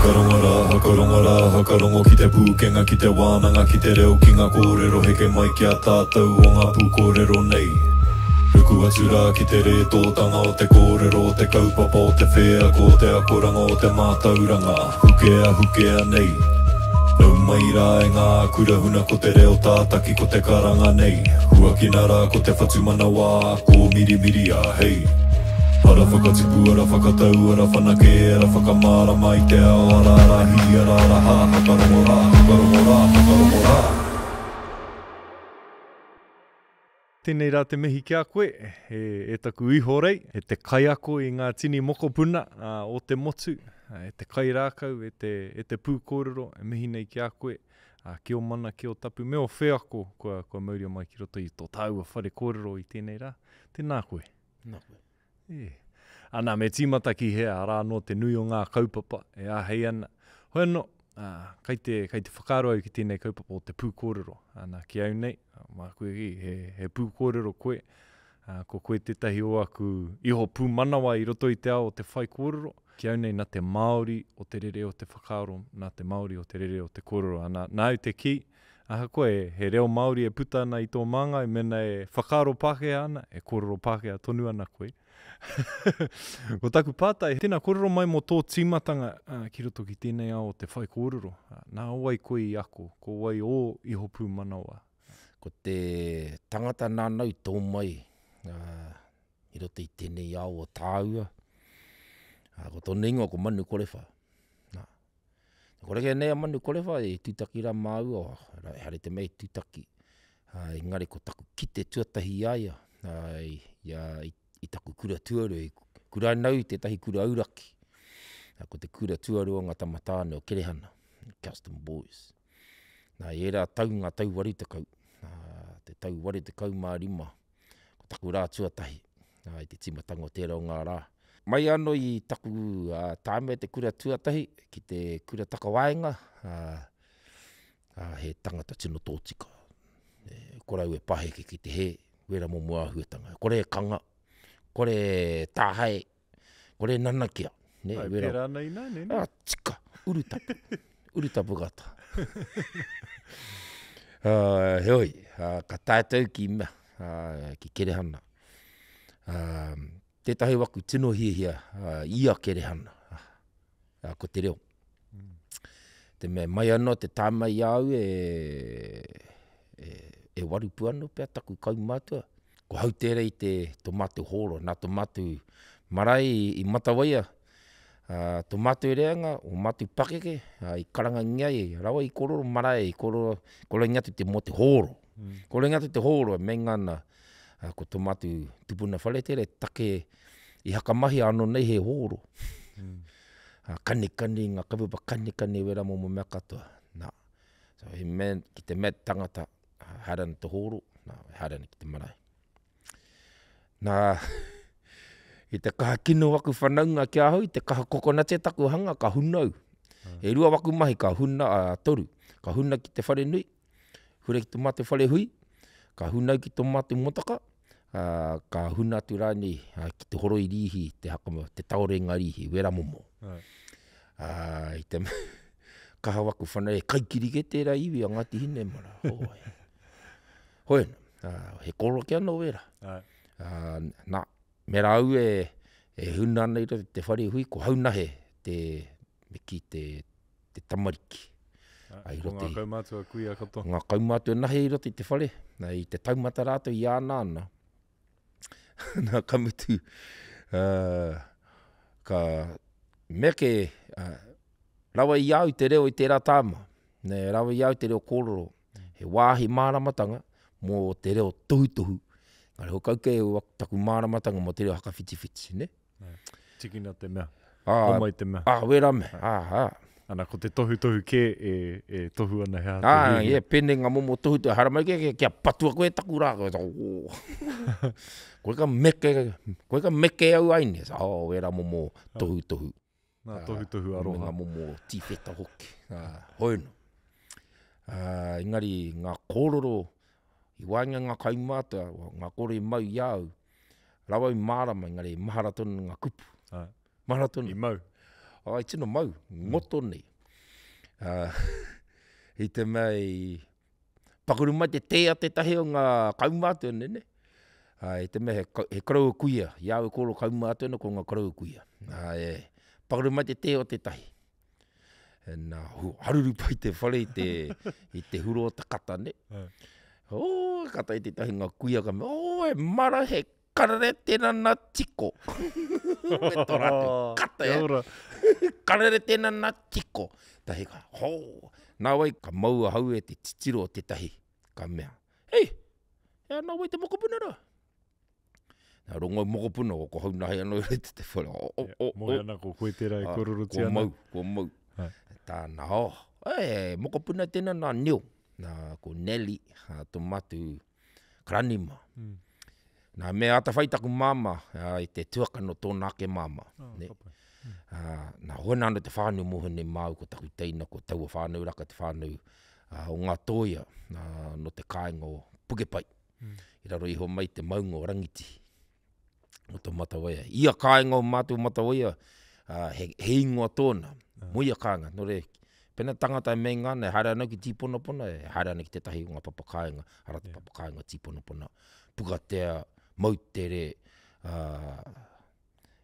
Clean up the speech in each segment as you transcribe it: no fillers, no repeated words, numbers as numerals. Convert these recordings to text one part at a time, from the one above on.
Hakarongo rā, hakarongo rā, hakarongo ki te pūkenga, ki te wānanga, ki te reo, ki ngā kōrero heke mai ki a tātou o ngā pūkōrero nei. Ruku atu rā ki te rētōtanga o te kōrero, o te kaupapa, o te wheako, o te akoranga, o te mātauranga, hukea, hukea nei. Nau mai rā e ngā kura huna ko te reo tātaki ko te karanga nei. Huakina rā ko te whatumanawa, kōmirimiria, hei. Ara whakatipu, ara whakatau, ara whanake, ara whakamārama i te ao, ara ara hī, ara ara hā, hakarongo rā, hakarongo rā, hakarongo rā. Tēnei rā te mihi ki a koe, e taku ihorei, e te kaiako i ngā tini mokopuna o te motu, e te kairākau, e te, e te pūkōrero, e mihi nei ki a koe, ki ō mana, ki ō tapu, me ō wheako kua, kua mauria mai ki roto i tō tāua whare kōrero i tēnei rā. Tēnā koe. Nā koe. E. Ana, me tīmata ki hea, arā anō te nui o ngā kaupapa e āhei ana. Hoi anō, ā, kei te, kei te whakaaro au ki tēnei kaupapa o te pūkōrero. Ana, ki au nei, mā koe ki, he, he pūkōrero koe, ā, ko koe tētahi o aku iho pūmanawa i roto i te ao o te whaikōrero. Ki au nei, nā te Māori o te rere o te whakaaro, nā te Māori o te rere o te kōrero. Ana, nāu te kī, Ahakoa e, he reo Māori e puta ana i tō māngai, mēnā e whakaaro Pākehā ana, e kōrero Pākehā tonu ana koe. Ko taku pātai, tēnā kōrero mai mō tō tīmatanga ki roto ki tēnei ao o te whaikōrero. Nā wai koe i ako? Ko wai ō iho pūmanawa? Ko te tangata nāna i tō mai i roto i tēnei ao o tāua, ko tōna ingoa ko Manu Korewha. Nā. Ko reke nei a Manu Korewha i tūtaki rā māua, ehara i te mea i tūtaki, engari ko taku kite tuatahi i a ia, i, i, i taku kura tuarua, i kuraina au i tētahi kura auraki, ko te kura tuarua o ngā tama tāne o Kerehana, Kelston Boys. Nā, i ērā tau, ngā tau 80, te tau 85, Ko taku rā tuatahi i te tīmatanga o tērā o ngā rā. Mai anō i taku tāima i te kura tuatahi ki te kura takawaenga, he tangata tino tōtika. E kore au e paheke ki te hē, wera momo āhuatanga. Kore e kanga, kore e tāhae, Kore nanakia. Ne, Ai, wera... Pērā ana ināianei, ne? Ah, tika, urutapu. urutapu kata. uh, heoi, uh, ka tae tau ki mea, uh, ki Kerehana. Uh, tētahi waku tino hiahia uh, i a Kerehana, uh, ko te reo. Mm. Te mea, mai anō te tāma i a au e, e, e warupu anō pea taku kaumātua. Ko hau tērā i te to mātou hōro, nā to mātou marae i, i Matawaia, uh, to mātou reanga, o mātou pakeke, uh, i karangangia ai, rawa i kororo marae, i kororo, korengia atu te mō te hōro. Mm. Korengia atu te hōro e meinga ana, uh, ko to mātou tupuna whare tērā, take i hakamahia anō nei he hōro. Mm. Uh, kanikani, ngā kaupapa kanikani wera momo mea katoa. Nā. So, he mea, ki te mea tangata, haere ana te hōro, nā, haere ana ki te marae. Nā, i te kaha kino waku whanaunga ki ahau, i te kaha kokonate taku hanga, ka huna au. E rua waku mahi, ka huna, a, toru. Ka huna ki te whare nui, hura ki to mātou whare hui, ka huna au ki to mātou motaka, a, ka huna atu rānei a, ki te horoi rīhi, te, haka, te taore i ngā rīhi, wera momo. Ā, i te kaha waku whanau, e kaikiri ke tērā iwi a Ngāti Hinemara. Hoi. Hoi, ā, he koroke anō wērā. Ā, nā, me rāu e, e huna ana i roto i te whare hui, ko Haunahe te, me kī te, te tamariki. Ā, ko ngā kaumātua kuia katoa. Ngā kaumātua nahe i roto i te whare, nā, i te taumata rātou i āna ana. Nā, ka mutu, uh, ka meke uh, rawa i au te reo i tērā tāma, ne, rawa i au te reo kōrero, he wāhi māramatanga mō te reo tohutohu, ngari hokau kei taku māramatanga mō te reo hakawhitiwhiti, ne? Tikina te mea. Ā, Homai te mea. Ā, wera me. Ā, ā. Ana, ko te tohutohu kē e, e tohu ana he aha te hiahia. Ā, yeah, pēnei ngā momo tohutohu, haramai kē, kia, kia patua koe e taku rākau. Oh. Koe ka meke, koe ka meke au ai ne. Oh, wera momo tohutohu. Ngā tohutohu aroha. Me ngā momo tīwheta hoki. Ā, hoi no. Ā, engari ngā kōrero i waenga i ngā kaumātua, ngā kōrero i mau i a au, Rawa i mārama, engari mahara tonu ngā kupu. Āe. Mahara tonu. I mau. Ai, tino mau, ngoto nei. Uh, I te mea i pakuru mai te tē a tētahi o ngā kaumātua nei, ne? Uh, I te mea he, he koroua kuia, i a au e kōrero kaumātua ana ko ngā koroua kuia. Uh, e, pakuru mai te tē o tētahi. Nā, haruru pai te whare i te, i te huro o te kata, ne? Oh, kata i tētahi ngā kuia ka mea, oh, e mara he karere tēnā nā tiko. Me tō rātou kata, e. Karere tēnā nā tiko. Tahi ka, ho, nā wai ka mau ahau e te titiro o tētahi, ka mea, hei, e ana wai te mokopuna rā? Nā rongo mokopuna, ko hau nahi anō i te te whare. O, o, o, o. Moe ana ko koe tērā e kōrerotia ana. Kua mau, kua mau. Tāna, oh, e, mokopuna tēnā nā Neil, nā ko Nelly, a tō mātou karanima. Mm. Nā, me atawhai taku māmā i te tuakana o tōna ake māmā. Oh, ne? Mm. Uh, nā, hoena ana te whānau mō nei māu ko taku teina, ko taua whānau raka te whānau uh, o ngā tōia uh, no te kāinga o Pukepai. I raro iho mai te maunga o Rangitihi, o tō Matawaia. Ia kāinga o mātou Matawaia, uh, he, he ingoa tōna, mo ia kāinga. Nō reira, pena tangata e meinga ana, e haere ana ki Tīponapona, e haere ana ki tētahi o ngā papa kāinga, arā te papa kāinga Tīponapona, Pukatea, Moutere, uh,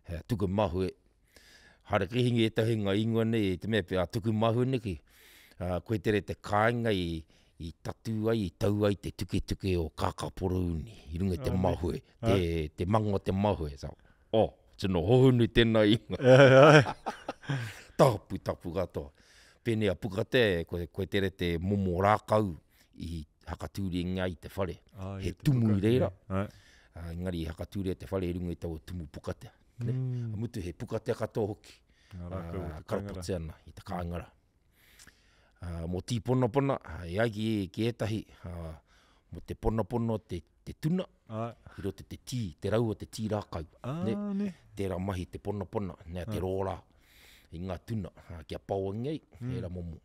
he tuku mahue. Haere kihingi ētahi ngā ingoa nei, te mea pea tuku mahue neki, uh, koe tere te kāinga i, i tatū ai, i tau ai te tuketuke o Kākāporouni, i runga i te mahue, te, te mango o te mahue. So, oh, tino hohunu tēnā ingoa. Tapu, tapu katoa. Pēnei a Pukatea, koe, koe tere te momo rākau i hakatūringia i te whare. Ah, he tumu i reira. Ah, engari i hakatūria te whare i runga i taua tumu pukatea. Ne? Mm. A mutu he pukatea katoa hoki. Ngā rākau o te Karapotia ana i te kāinga rā. Uh, mō tīponapona, e ai ki, ki ētahi, uh, mō te ponapona te, te tuna, ah. i roto te tī, te rau o te tī rākau. Ah, ne? ne. Tērā mahi te ponapona, nea te rōra i ngā tuna, kia paoangi ai, mm. ērā momo.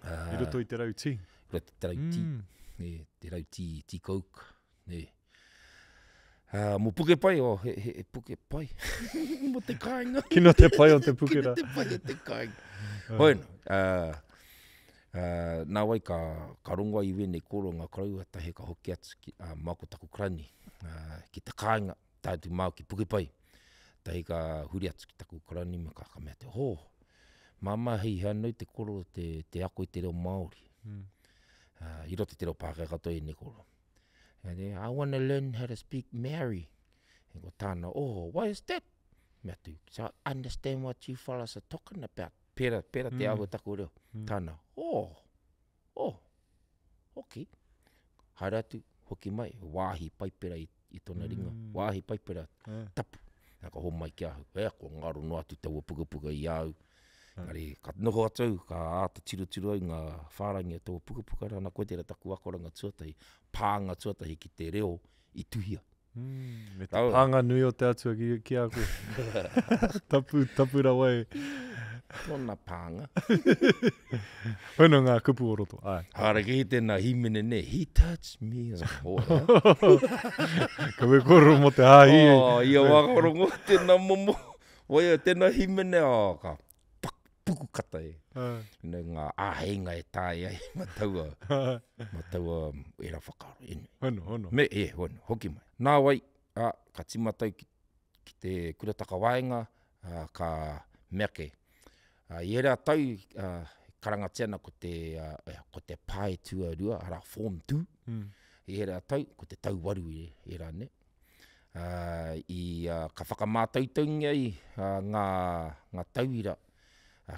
I roto i te rau tī? I roto i te rau tī. Mm. Ne, te rau tī, tī kouka. Ne. Uh, mo puke pai, oh, he, he, he puke pai. mo te kāinga. Kino te pai o te puke rā. Kino te pai o te kāinga. Hoi no, uh, uh, nā wai ka, ka rongo ai i wēnei kōrero ngā koroua tahi ka hoki atu ki, uh, mā ko taku karani uh, ki te kāinga, tae atu māu ki Pukepai. Tahi ka huri atu ki taku karani me ka, ka mea te, ho, Māmā hei hea nau te koro te, te ako i te reo Māori. Mm. Uh, I roto i te reo Pākehā katoa ēnei koro. And then, I want to learn how to speak Maori. And ko tāna, oh, why is that? Me atu, so I understand what you fellas are talking about. Pera, pera te mm. āhua taku reo. Mm. Tāna, oh, oh, ok. Haere atu, hoki mai, wāhi paipera i, i tona ringa, mm. wāhi paipera, yeah. tapu. Nā, ka homai ki ahau, e, kua ngaro noa atu taua pukapuka i a au. Engari, ka noho atu au, ka āta tirotiro au ngā whārangi o taua pukapuka rā, nā, koe tērā taku akoranga tuatahi, pānga tuatahi ki te reo i tuhia. Mm, me te pānga nui o te Atua ki, ki a koe. tapu, tapu rawa e. Tōna pānga. Hoi no ngā kupu o roto, ai. Haere ki tēnā hīmene ne, he touched me. Oh, Kawe kōrero mō te hāhi. Oh, ia wā ka rongo tēnā momo. Waia, tēnā hīmene, oh, ka pak, puku kata e. Nei ngā āheinga e taea ai ma taua, ma taua era whakaaro. Anyway. Hono, hono. Me, e, hono, hoki mai. Nā wai, a, ka tīmata au ki, ki te kura takawaenga, a, ka mea ke. A, i ērā tau, a, karangatia ana ko te, a, ko te pae tuarua, arā, form 2. Mm. I ērā tau, ko te tau waru i ērā, ne? I, ka whakamātautaungia ai ngā, ngā tauira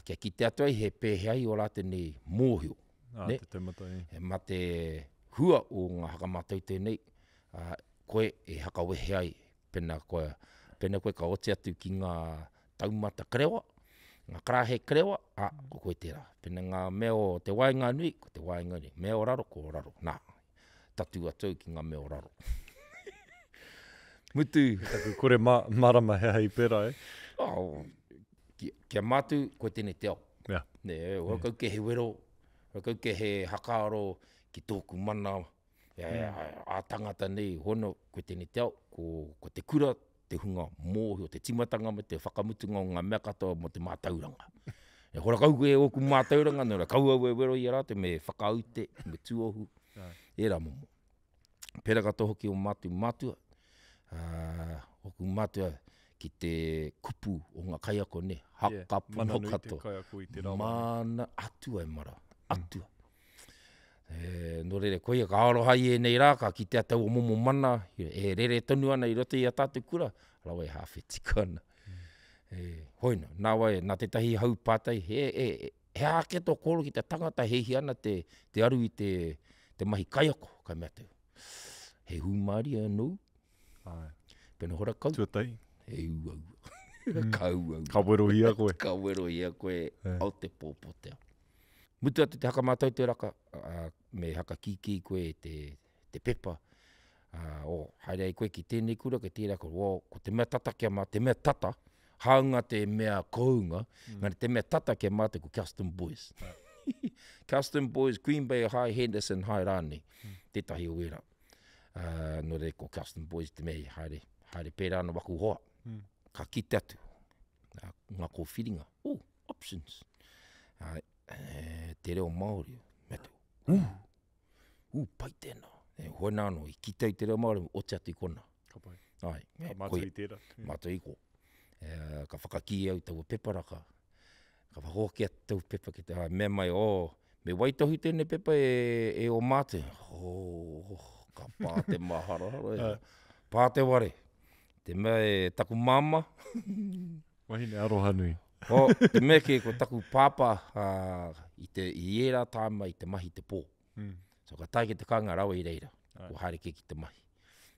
kia kite atu ai he pēhea ai ō rātou nei mōhio. Ā, ne? te taumata, e. He mate hua o ngā whakamātautau nei, ā, koe e hakawehe ai, pena koe, pena koe ka oti atu ki ngā taumata karewa, ngā karaehe karewa, ā, ko koe tērā. Pena ngā mea o te waenganui, ko te waenganui. Mea o raro, ko raro. Nā, tatū atu au ki ngā mea o raro. Mutu. Taku kore ma, marama he aha i pērā, e? Oh, ki, ki a mātou, koe tēnei te ao. Yeah. Ne, yeah. kau ke he wero, kau ke he hakaaro ki tōku mana, mm. a tangata nei, hono, koe tēnei te ao, ko, ko te kura. te hunga mōhio, te tīmatanga me te whakamutunga o ngā mea katoa mō te mātauranga. E hora kau koe e ōku mātauranga, nō reira kaua au e wero i a rātou, me whakaute, me tuohu, ērā momo. Pērā katoa hoki o mātou mātua, ā, ōku mātua ki te kupu o ngā kaiako, nē, haka pono katoa. Mana atua e mara, atua. E, nō reira, koia ka aroha i ēnei rā, ka kitea taua momo mana e rere tonu ana i roto i a tātou kura, rawa e hāwhe tika ana. Mm. E, hoi nā, nā wai, nā tētahi hau pātai, he, e, e, he aha ake tō kōrero ki te tangata he hia ana te, te aru i te, te mahi kaiako, ka mea atu, he hūmārie nōu. Ai. Pena hora kau. Tuatahi. He uaua. Mm. ka uaua. Ka werohia koe. Ka werohia koe e. au te pōpotea. Mutu atu te hakamātau te raka, ā, me hakakīkī koe e te, te pepa, ā, oh, haere ai koe ki tēnei kura, ki tērā kura, oh, ko te mea tata ki a mātou, te mea tata, hāunga te mea kounga, mm. engari te mea tata ki a mātou ko Kelston Boys. Kelston Boys, Green Bay High, Henderson High rānei, mm. tētahi o ērā. Uh, nō reira ko Kelston Boys te mea i haere, haere pērā ana waku hoa. Mm. Ka kite atu, uh, ngā kōwhiringa, oh, options. Uh, e, te reo Māori, me te, ū, ū, pai tēnā. E, hoi nā anō, i kite au te reo Māori, oti atu i kona. Ka pai. Ai, ka mātua i tērā. Mātua i ko. E, ka whakakī au taua pepa raka. Ka whakahoki atu taua pepa ki te, ai, mea mai, oh, me waitohu tēnei pepa e, e o mātua. Oh, ka pā te maharahara. E. Pā te ware. Te mea e taku māmā. Wahine aroha nui. Oh, te mea kē ko taku pāpā uh, i, te, i ērā tāima i te mahi te pō. Mm. So ka tae ki te kāinga rawa i reira, kua haere kē ki te mahi.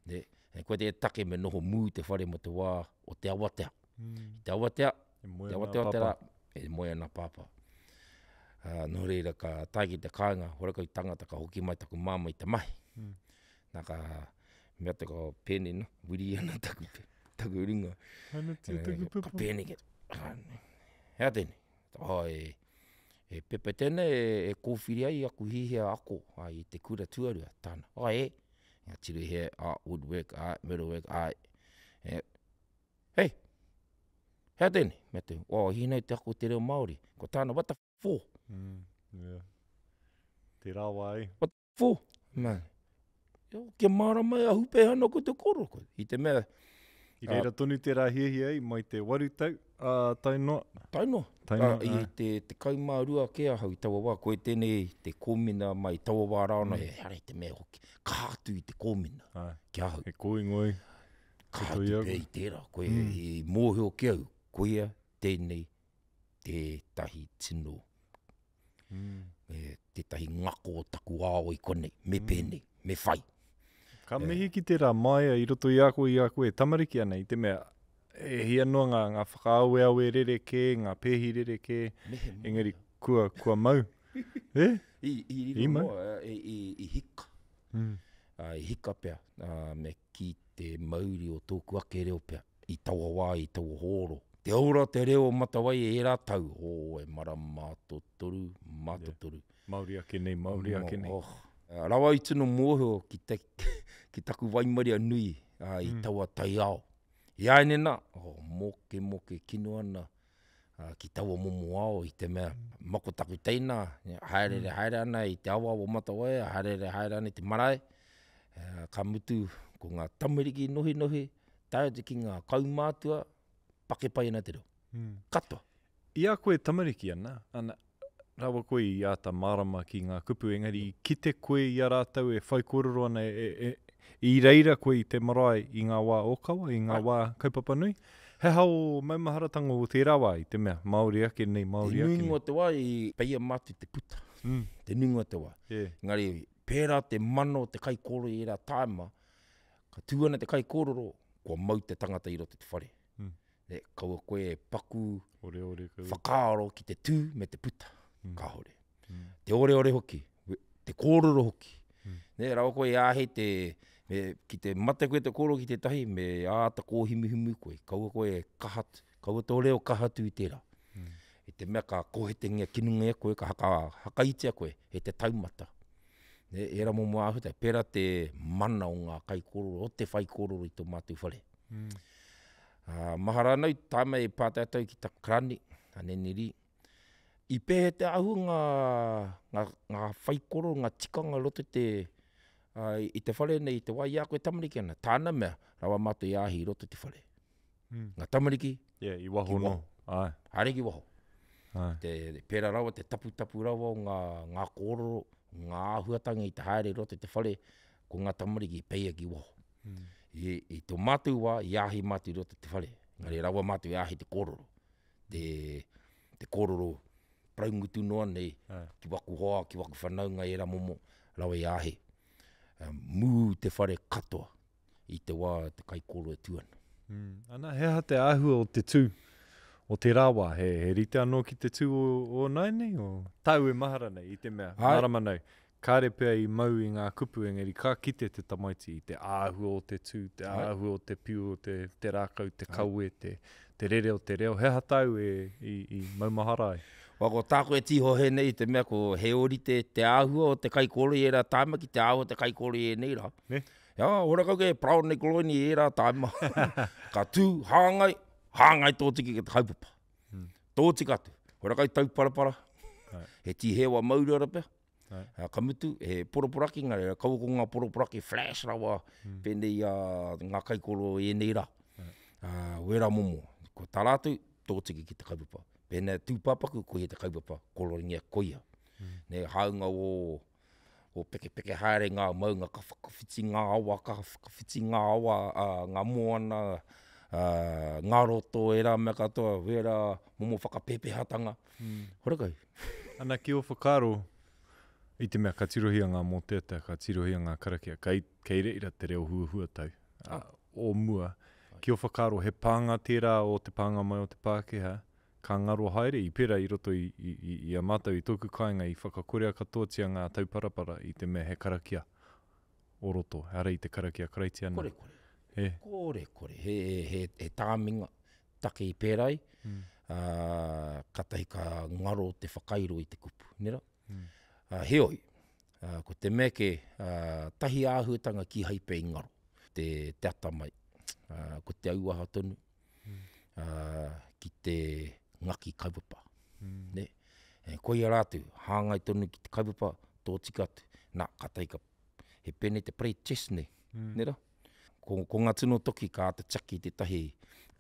Ne? E koe te take me noho mū te whare mo te wā o te awatea. Mm. I te awatea, e te awatea o te rā, e moe ana pāpā. Uh, nō reira ka tae ki te kāinga, horakau tangata ka hoki mai taku māmā i te mahi. Mm. Nā ka mea te ka pēnei no, wiri ana taku, taku ringa. Ana tia taku pepa. Ka pēnei ke, hea tēnei? Oh, e, e pepa tēnei e, e kōwhiri ai aku hihia ako ai, i te kura tuarua, tāna. Oh, e, ngā tiro hea, ah, woodwork, ah, metalwork, ah, e, hei, hea tēnei? Mea te, oh, hinei te ako te reo Māori. Ko tāna, what the for? Mm, yeah. Tērā wā e. What For, man. Kia mārama e ahu pēhea ana ko te koro koe. I te mea... I reira tonu tērā hiahia i mai te waru tau, ā, tae noa. Tae noa. Tae noa, ā. I te 12 kē ahau i taua wā, koe tēnei te kōmina mai taua wā rā ana, mm. ehara i te mea hoki, kaha atu i te kōmina Ai. ki ahau. He kōingoi. Kaha atu pea i tērā, koe mm. i mōhio ki au, koia tēnei tētahi tino mm. e, tētahi ngako o taku ao i konei, me mm. pēnei, me whai. Ka mihi ki tērā māia i roto i a koe i a koe e tamariki ana i te mea e hia noa ngā, ngā whakaaweawe rerekē, ngā pēhi rerekē, engari kua, kua mau. E? I, i riro I noa, e, i, i hika. Mm. Uh, i hika pea, uh, me ki te mauri o tōku ake reo pea, i taua wā, i taua hōro. Te ora te reo o Matawai i ērā tau, oh, e mara mātotoru, mātotoru. Yeah. Māori ake nei, Māori ake nei. Oh. Rawa i tino mōhio ki, te, ki taku waimaria nui uh, i mm. taua taiao. I āianei nā, oh, moke moke kino ana ki taua momo ao i te mea mako taku teina, haereere mm. haere ana i te awa o Matawaia, haereere haere ana i te marae, ka mutu ko ngā tamariki nohinohi, tae atu ki ngā kaumātua, pake pai ana te reo. Mm. Katoa. I a koe tamariki ana, ana, rawa koe i āta mārama ki ngā kupu, engari i kite koe i a rātou e whaikōrero ana, e, e, i reira koe i te marae i ngā wā ōkawa, i ngā wā kaupapa nui. He aha ō maumaharatanga o tērā wā i te mea, Māori ake nei, Māori ake nei? Te nuinga o te wā i peia mātou te puta, mm. te nuinga o te wā. Yeah. Engari, pērā te mana o te kaikōrero i ērā tāima, ka tū ana te kaikōrero, kua mau te tangata i roto i te whare. Mm. Ne, kaua koe e paku oreore kaua. whakaaro ki te tū me te puta. Mm. Kāore. Mm. Te oreore hoki, te kōrero hoki. Mm. Ne, rawa koe e āhei te, me, ki te mate koe te kōrero ki tētahi, me āta kōhimuhimu koe. Kaua koe e kaha, kaua tō reo kaha atu i tērā. Mm. I te mea ka kōhetengia kinungia koe, ka haka, hakaitia koe e te taumata. Ne, ērā momo āhuatanga, pērā te mana o ngā kaikōrero, o te whaikōrero i tō mātou whare. Mm. Ā, mahara ana au, tae mai i pātai atu au ki taku karani, a Nene Lee, i pēhea te āhua ngā, ngā, ngā whaikoro, ngā tikanga i roto i te, ā, i te whare nei i te wā i a koe e tamariki ana. Tāna mea, rawa mātou i āhi i roto i te whare. Mm. Ngā tamariki, yeah, i waho ki waho. No. Ai. Haere ki waho. Ai. Te, pērā rawa, te taputapu rawa o ngā, ngā kōrero, ngā āhuatanga i te haere i roto i te whare, ko ngā tamariki i peia ki waho. Mm. I, i tō mātou wā, i āhi mātou i roto i te whare. Engari rawa mātou i āhi te kōrero. Te, te kōrero paraungutu noa nei, Ai. ki waku hoa, ki waku whanaunga, ērā momo, rawa i āhi. Mū te whare katoa i te wā te kaikōrero e tū ana. Mm. Ana, he aha te āhua o te tū o tērā wā? He, he rite anō ki te tū o, o nāianei? O tāu e mahara nei i te mea, Āe. mārama nei, kāre pea i mau i ngā kupu engari ka kite te tamaiti i te āhua o te tū, te Āe. āhua o te piu o te, te rākau, te Āe. kawe, te, te rere o te reo. He aha tāu e, i, i maumahara ai? Wā, ko tāku e tīhohe nei i te mea ko he ōrite te āhua o te kaikōrero i ērā tāima ki te āhua o te kaikōrero i ēnei rā. Ne? Jā, ora kau ke paraone koroini i ērā tāima. Ka tū, hāngai, hāngai tōtika ki te kaupapa. Mm. Tōtika atu. Ora kau tauparapara. Ai. He tīhewa mauriora pea. Ai. Uh, ka mutu, he poroporaki, ngā reira, kaua ko ngā poroporaki flash rawa, mm. pēnei a ngā kaikoro i ēnei rā. Ai. Uh, wera momo. Ko tā rātou, tōtika ki te kaupapa. Pēnei tūpāpaku, koia te kaupapa, kororingia koia. Mm. Ne, hāunga o, o pekepeke haere ngā maunga, ka whakawhiti ngā awa, ka whakawhiti ngā awa, ā, ngā moana, ā, ngā roto, ērā mea katoa, wērā momo whakapēpehatanga. Mm. Horakau. Ana, ki ō whakaaro, i te mea ka tirohia ngā mōteatea, ka tirohia ngā karakia, kei, kei reira te reo huahuatau, ā, o mua. Ki ō whakaaro, he pānga tērā o te pānga mai o te Pākehā, ka ngaro haere, i pērā i roto i, i, i, i a mātou i tōku kāinga i whakakorea katoatia ngā tauparapara i te mea he karakia o roto, ehara i te karakia Karaitiana. Kore kore. He. Kore kore. He, he, he tāminga take i pērā ai, Mm. ā, kātahi ka ngaro te whakairo i te kupu, nē rā? Mm. Ā, heoi, ā, ko te mea kē, ā, tahi āhuatanga kīhai pea i ngaro, te, te atamai, ā, ko te auaha tonu, ā, ki te ngaki kaupapa. Mm. Ne? E, koia rātou, hāngai tonu ki te kaupapa, tōtika atu. Nā, ka tahi ka, he pēnei te play chess nei, Mm. ne rā? Ko, ko ngā tino toki ka āta tiaki i tētahi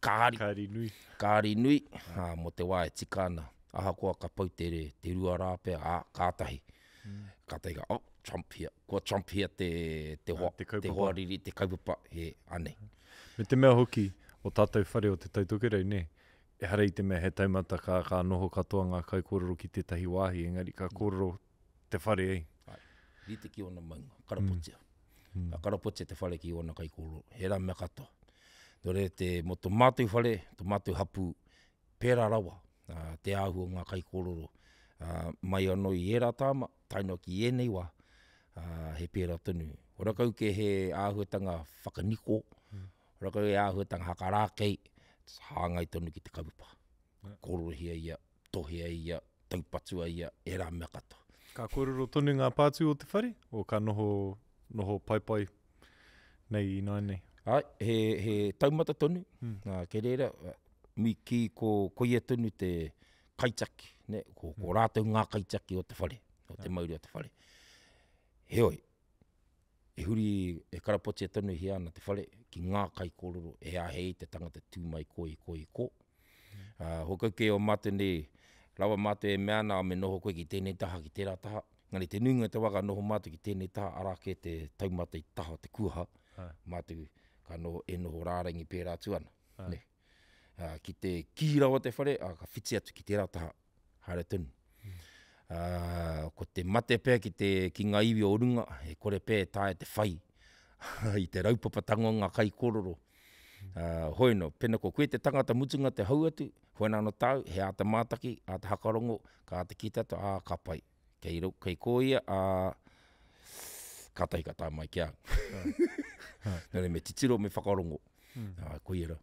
kāri. Kāri nui. Kāri nui, ā, mō te wā e tika ana. Ahakoa ka pau te, te rua rā pea, ā, kātahi. Mm. Kātahi ka, oh, Trump here. Kua Trump here te, te hoa, Ah, te kaupapa. te hoariri, te kaupapa, he, anei. Me te mea hoki, o tātou whare o Te Tai Tokerau, nē, ehara i te mea he taumata ka, ka noho katoa ngā kaikōrero ki tētahi wāhi, engari ka kōrero te whare ei. Ai, rite ki ōna maunga, karapotia. Mm. Ka karapotia te whare ki ōna kaikōrero, he rā mea katoa. Nō reira, te, mō tō mātou whare, tō mātou hapū, pērā rawa ā, te āhua o ngā kaikōrero ā, mai anō i ērā tāma, tae noa ki ēnei wā, ā, he pērā tonu. Ora kau kē he āhuatanga whakaniko, Mm. ora kau he āhuatanga hakarākei, hāngai tonu ki te kaupapa. Yeah. Kōrerohia ia, tohea ia, taupatua ia, ērā mea katoa. Ka kōrero tonu ngā pātū o te whare, o ka noho, noho paipai nei ināianei? Āe, he, he taumata tonu, Mm. ā, kei reira, me kī ko, ko ia tonu te kaitiaki, ne, ko, ko Mm. rātou ngā kaitiaki o te whare, o te Āe. mauri o te whare. Heoi, e huri, e karapotia tonuhia ana te whare ki ngā kaikōrero e āhei te tangata tū mai ko i ko i ko. Ā, hokau kē o mātou nei, rawa mātou e mea ana, me noho koe ki tēnei taha, ki tērā taha. Engari te nuinga o te wā ka noho mātou ki tēnei taha, arā kē te taumata i te taha o te kuaha, Āe. mātou ka noho, e noho rārangi pērā atu ana. Āe. Nē. Ā, ki te kī rawa te whare, ā, ka whiti atu ki tērā taha, haere tonu. Ā, ko te mate pea ki te, ki ngā iwi o runga, e kore pea e taea te whai i te raupapatanga o ngā kaikōrero. Ā, hoi nō, pena ko koe te tangata mutunga te hau atu, hoi nā anō tāu, he āta mātaki, āta hakarongo, ka āta kite atu, ā, ka pai. Kei, ro, kei ko ia, ā, kātahi ka tae mai ki a au. Nō reira, me titiro, me whakarongo. Mm. Ā, koia rā.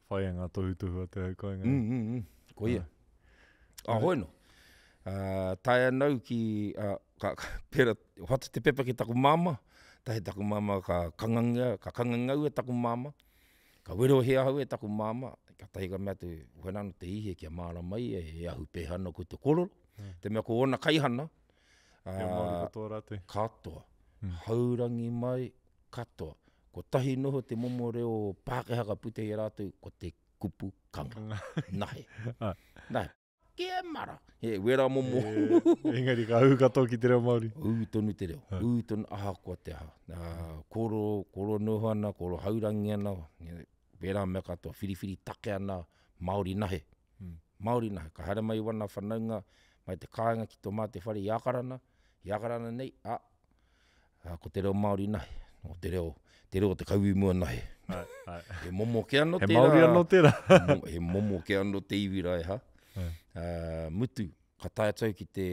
Whaia ngā tohutohu a te hau kāinga. Mm, mm, mm. Koia. Ā. A, hoi nō. Ā, tae ana au ki, ā, ka, ka, pera, hoatu te pepa ki taku māmā, tahi taku māmā ka kangangia, ka kangangaua taku māmā. Ka werohia ahau e taku māmā, katahi ka mea atu, Wena ano te ihe kia mārama ia e ahu pēhea ana koe te kororo. Mm. Te mea ko ōna kaihana, Reo Māori katoa rātou. Katoa. Mm. Haurangi mai, katoa. Kotahi noho te momo reo Pākehā ka puta i a rātou, ko te kupu kanga. Nahe. Nahe. Kia mara. He wera momo. Engari ka ū katoa ki te reo Māori. Ū tonu te reo. Ū tonu ahakoa te aha. Koro, koro noho ana, koro haurangi ana, wera mea katoa, whiriwhiri take ana, Māori nahe. Mm. Māori nahe. Ka haere mai wana whanaunga mai te kāinga ki tō mātou whare i Ākarana, i Ākarana nei, a, Ā, ko te reo Māori nahe, o te reo, te reo o te kauimua nahe. Ai, ai. He momo ke ano tērā. He Māori anō tērā. he momo ke anō te iwi rā e ha. Ai. Uh, mutu, ka tae atu au ki te,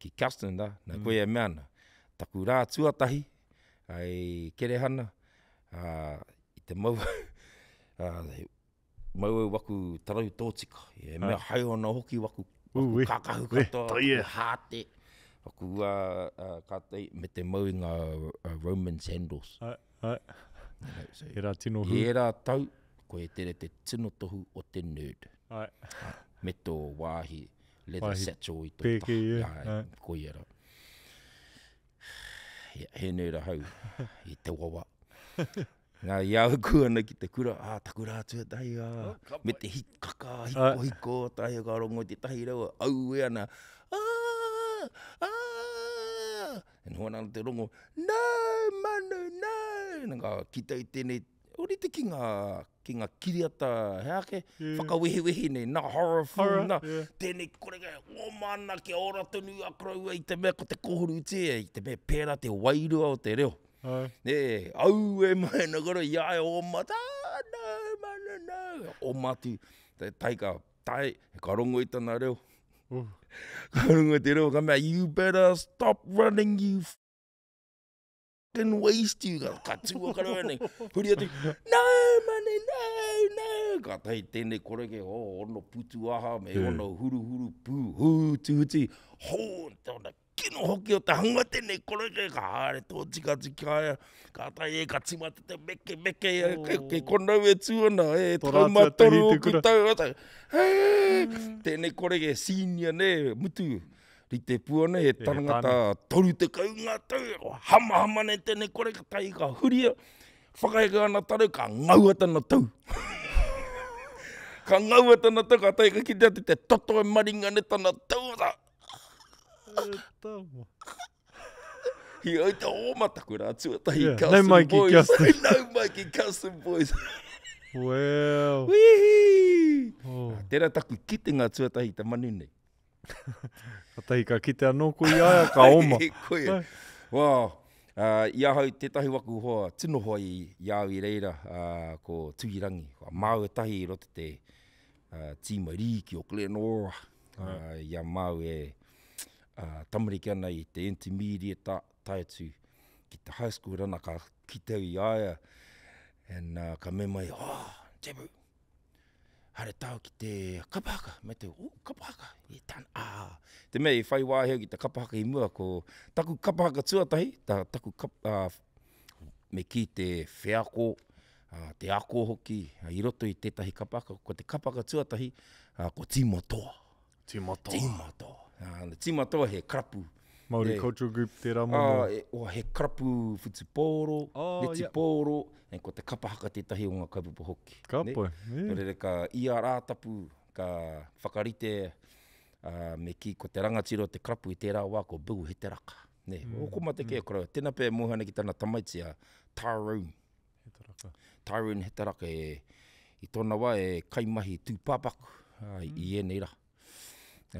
ki Kelston rā, nā mm. koe e mea ana. Taku rā tuatahi, ai Kerehana, uh, i te mau, uh, Mau au waku tarau tōtika. He mea hae ana hoki waku, waku kākahu katoa, waku hāte, waku uh, uh, kātai, me te mau i ngā uh, Roman sandals. Ai, ai. So, he rā tino hū. He rā tau, ko e tere te tino tohu o te nerd. Ai. Me tō wāhi leather wāhi satchel i tō pēke, taha. Yeah. Ai, koia rā. He nerd ahau i te wawa. Nā, i a au ku ana ki te kura, ā, taku rā tuatahi, ā, oh, me te hikaka, hiko, hiko, tahi ka rongo te tahi rawa, aue ana, ā, ā, e noho ana te rongo, no, manu, no, nā, ka kite i tēnei, ōrite ki ngā, ki ngā kiriata, he ake, yeah. whakawehiwehi nei, nā horror film, horror, nā, yeah. tēnei kore kai, oma ana kia ora tonu a koroua i te mea ko te kōhurutia, i te mea pērā te wairua o te reo. Ai. Nē, aue mai ana koro i a ia oma, ah, no, manu, no. Oma atu, te tai ka tae, ka rongo i tana reo. Uh. Ka rongo i te reo, ka mea, you better stop running, you fucking waste you. Ka, ka tū a karawa nei, huri atu, no, manu, no, no. Ka tahi tēnei koreke, oh, ono putu aha, me ono huruhuru pū, hū, tuhuti, hō, tōna Kino hoki o te hanga tenei koreke, ka haere tōtika atu ki a ia, kātahi e ka timata te meke meke ia, oh. kei, kei konau e tū ana, e 13 oku tau, ata, hei, tēnei koreke senior ne, mutu, rite pū ana, he tangata 30 ngā tau, hamahama nei tēnei koreke, tahi ka huria, whakaheke ana tarau, ka ngaua tana tau. ka ngaua tana tau, ka tahi ka kite atu te toto e maringa nei tana tau, ata, E tama. Hi au te oma taku rā tuatahi yeah. Kelston Nau mai ki Boys. Kelston. Nau mai ki Kelston Boys. Well. Wihi! Oh. Tērā taku kitenga tuatahi te manu nei. Katahi ka kite anō koe i a ia, ka oma. Koe. Well, uh, i ahau tētahi waku hoa, tino hoa i, i a au i reira, uh, ko Tuhirangi. Ko māu e tahi i roto te uh, tīma rīki o Glenora. Uh, i a māu e uh, tamariki ana i te intermediate ta, tae atu ki te high school rana ka kite au i a ia and uh, ka me mai, oh, Jabu, haere tāu ki te kapa haka. Me te, oh, kapa haka, e tāna, ah. Te mea i whai wāhi au ki te kapa haka i mua, ko taku kapa haka tuatahi, ta, taku kap, uh, me kī te wheako, te ako hoki i roto i tētahi kapa haka, ko te kapa haka tuatahi, ko Tīma Toa. Tīma Toa. Tīma Toa. Tīma Toa he karapu. Māori Cultural Group tērā momo. E, oh, he karapu whutupōro, oh, netipōro, yeah. ko te kapa haka tētahi o ngā kaupapa hoki. Ka pai. Yeah. Nō reira ka ia Rātapu ka whakarite uh, me kī ko te rangatira o te karapu i tērā wā ko Bill Heteraka. Nē, mm. ko mate kē mm. koroua. Tēnā pea e moe ana ki tana tamaiti a Tyrone. Hetaraka. Tyrone Hetaraka e, i tōna wā e kaimahi tūpāpaku mm. i ēnei rā.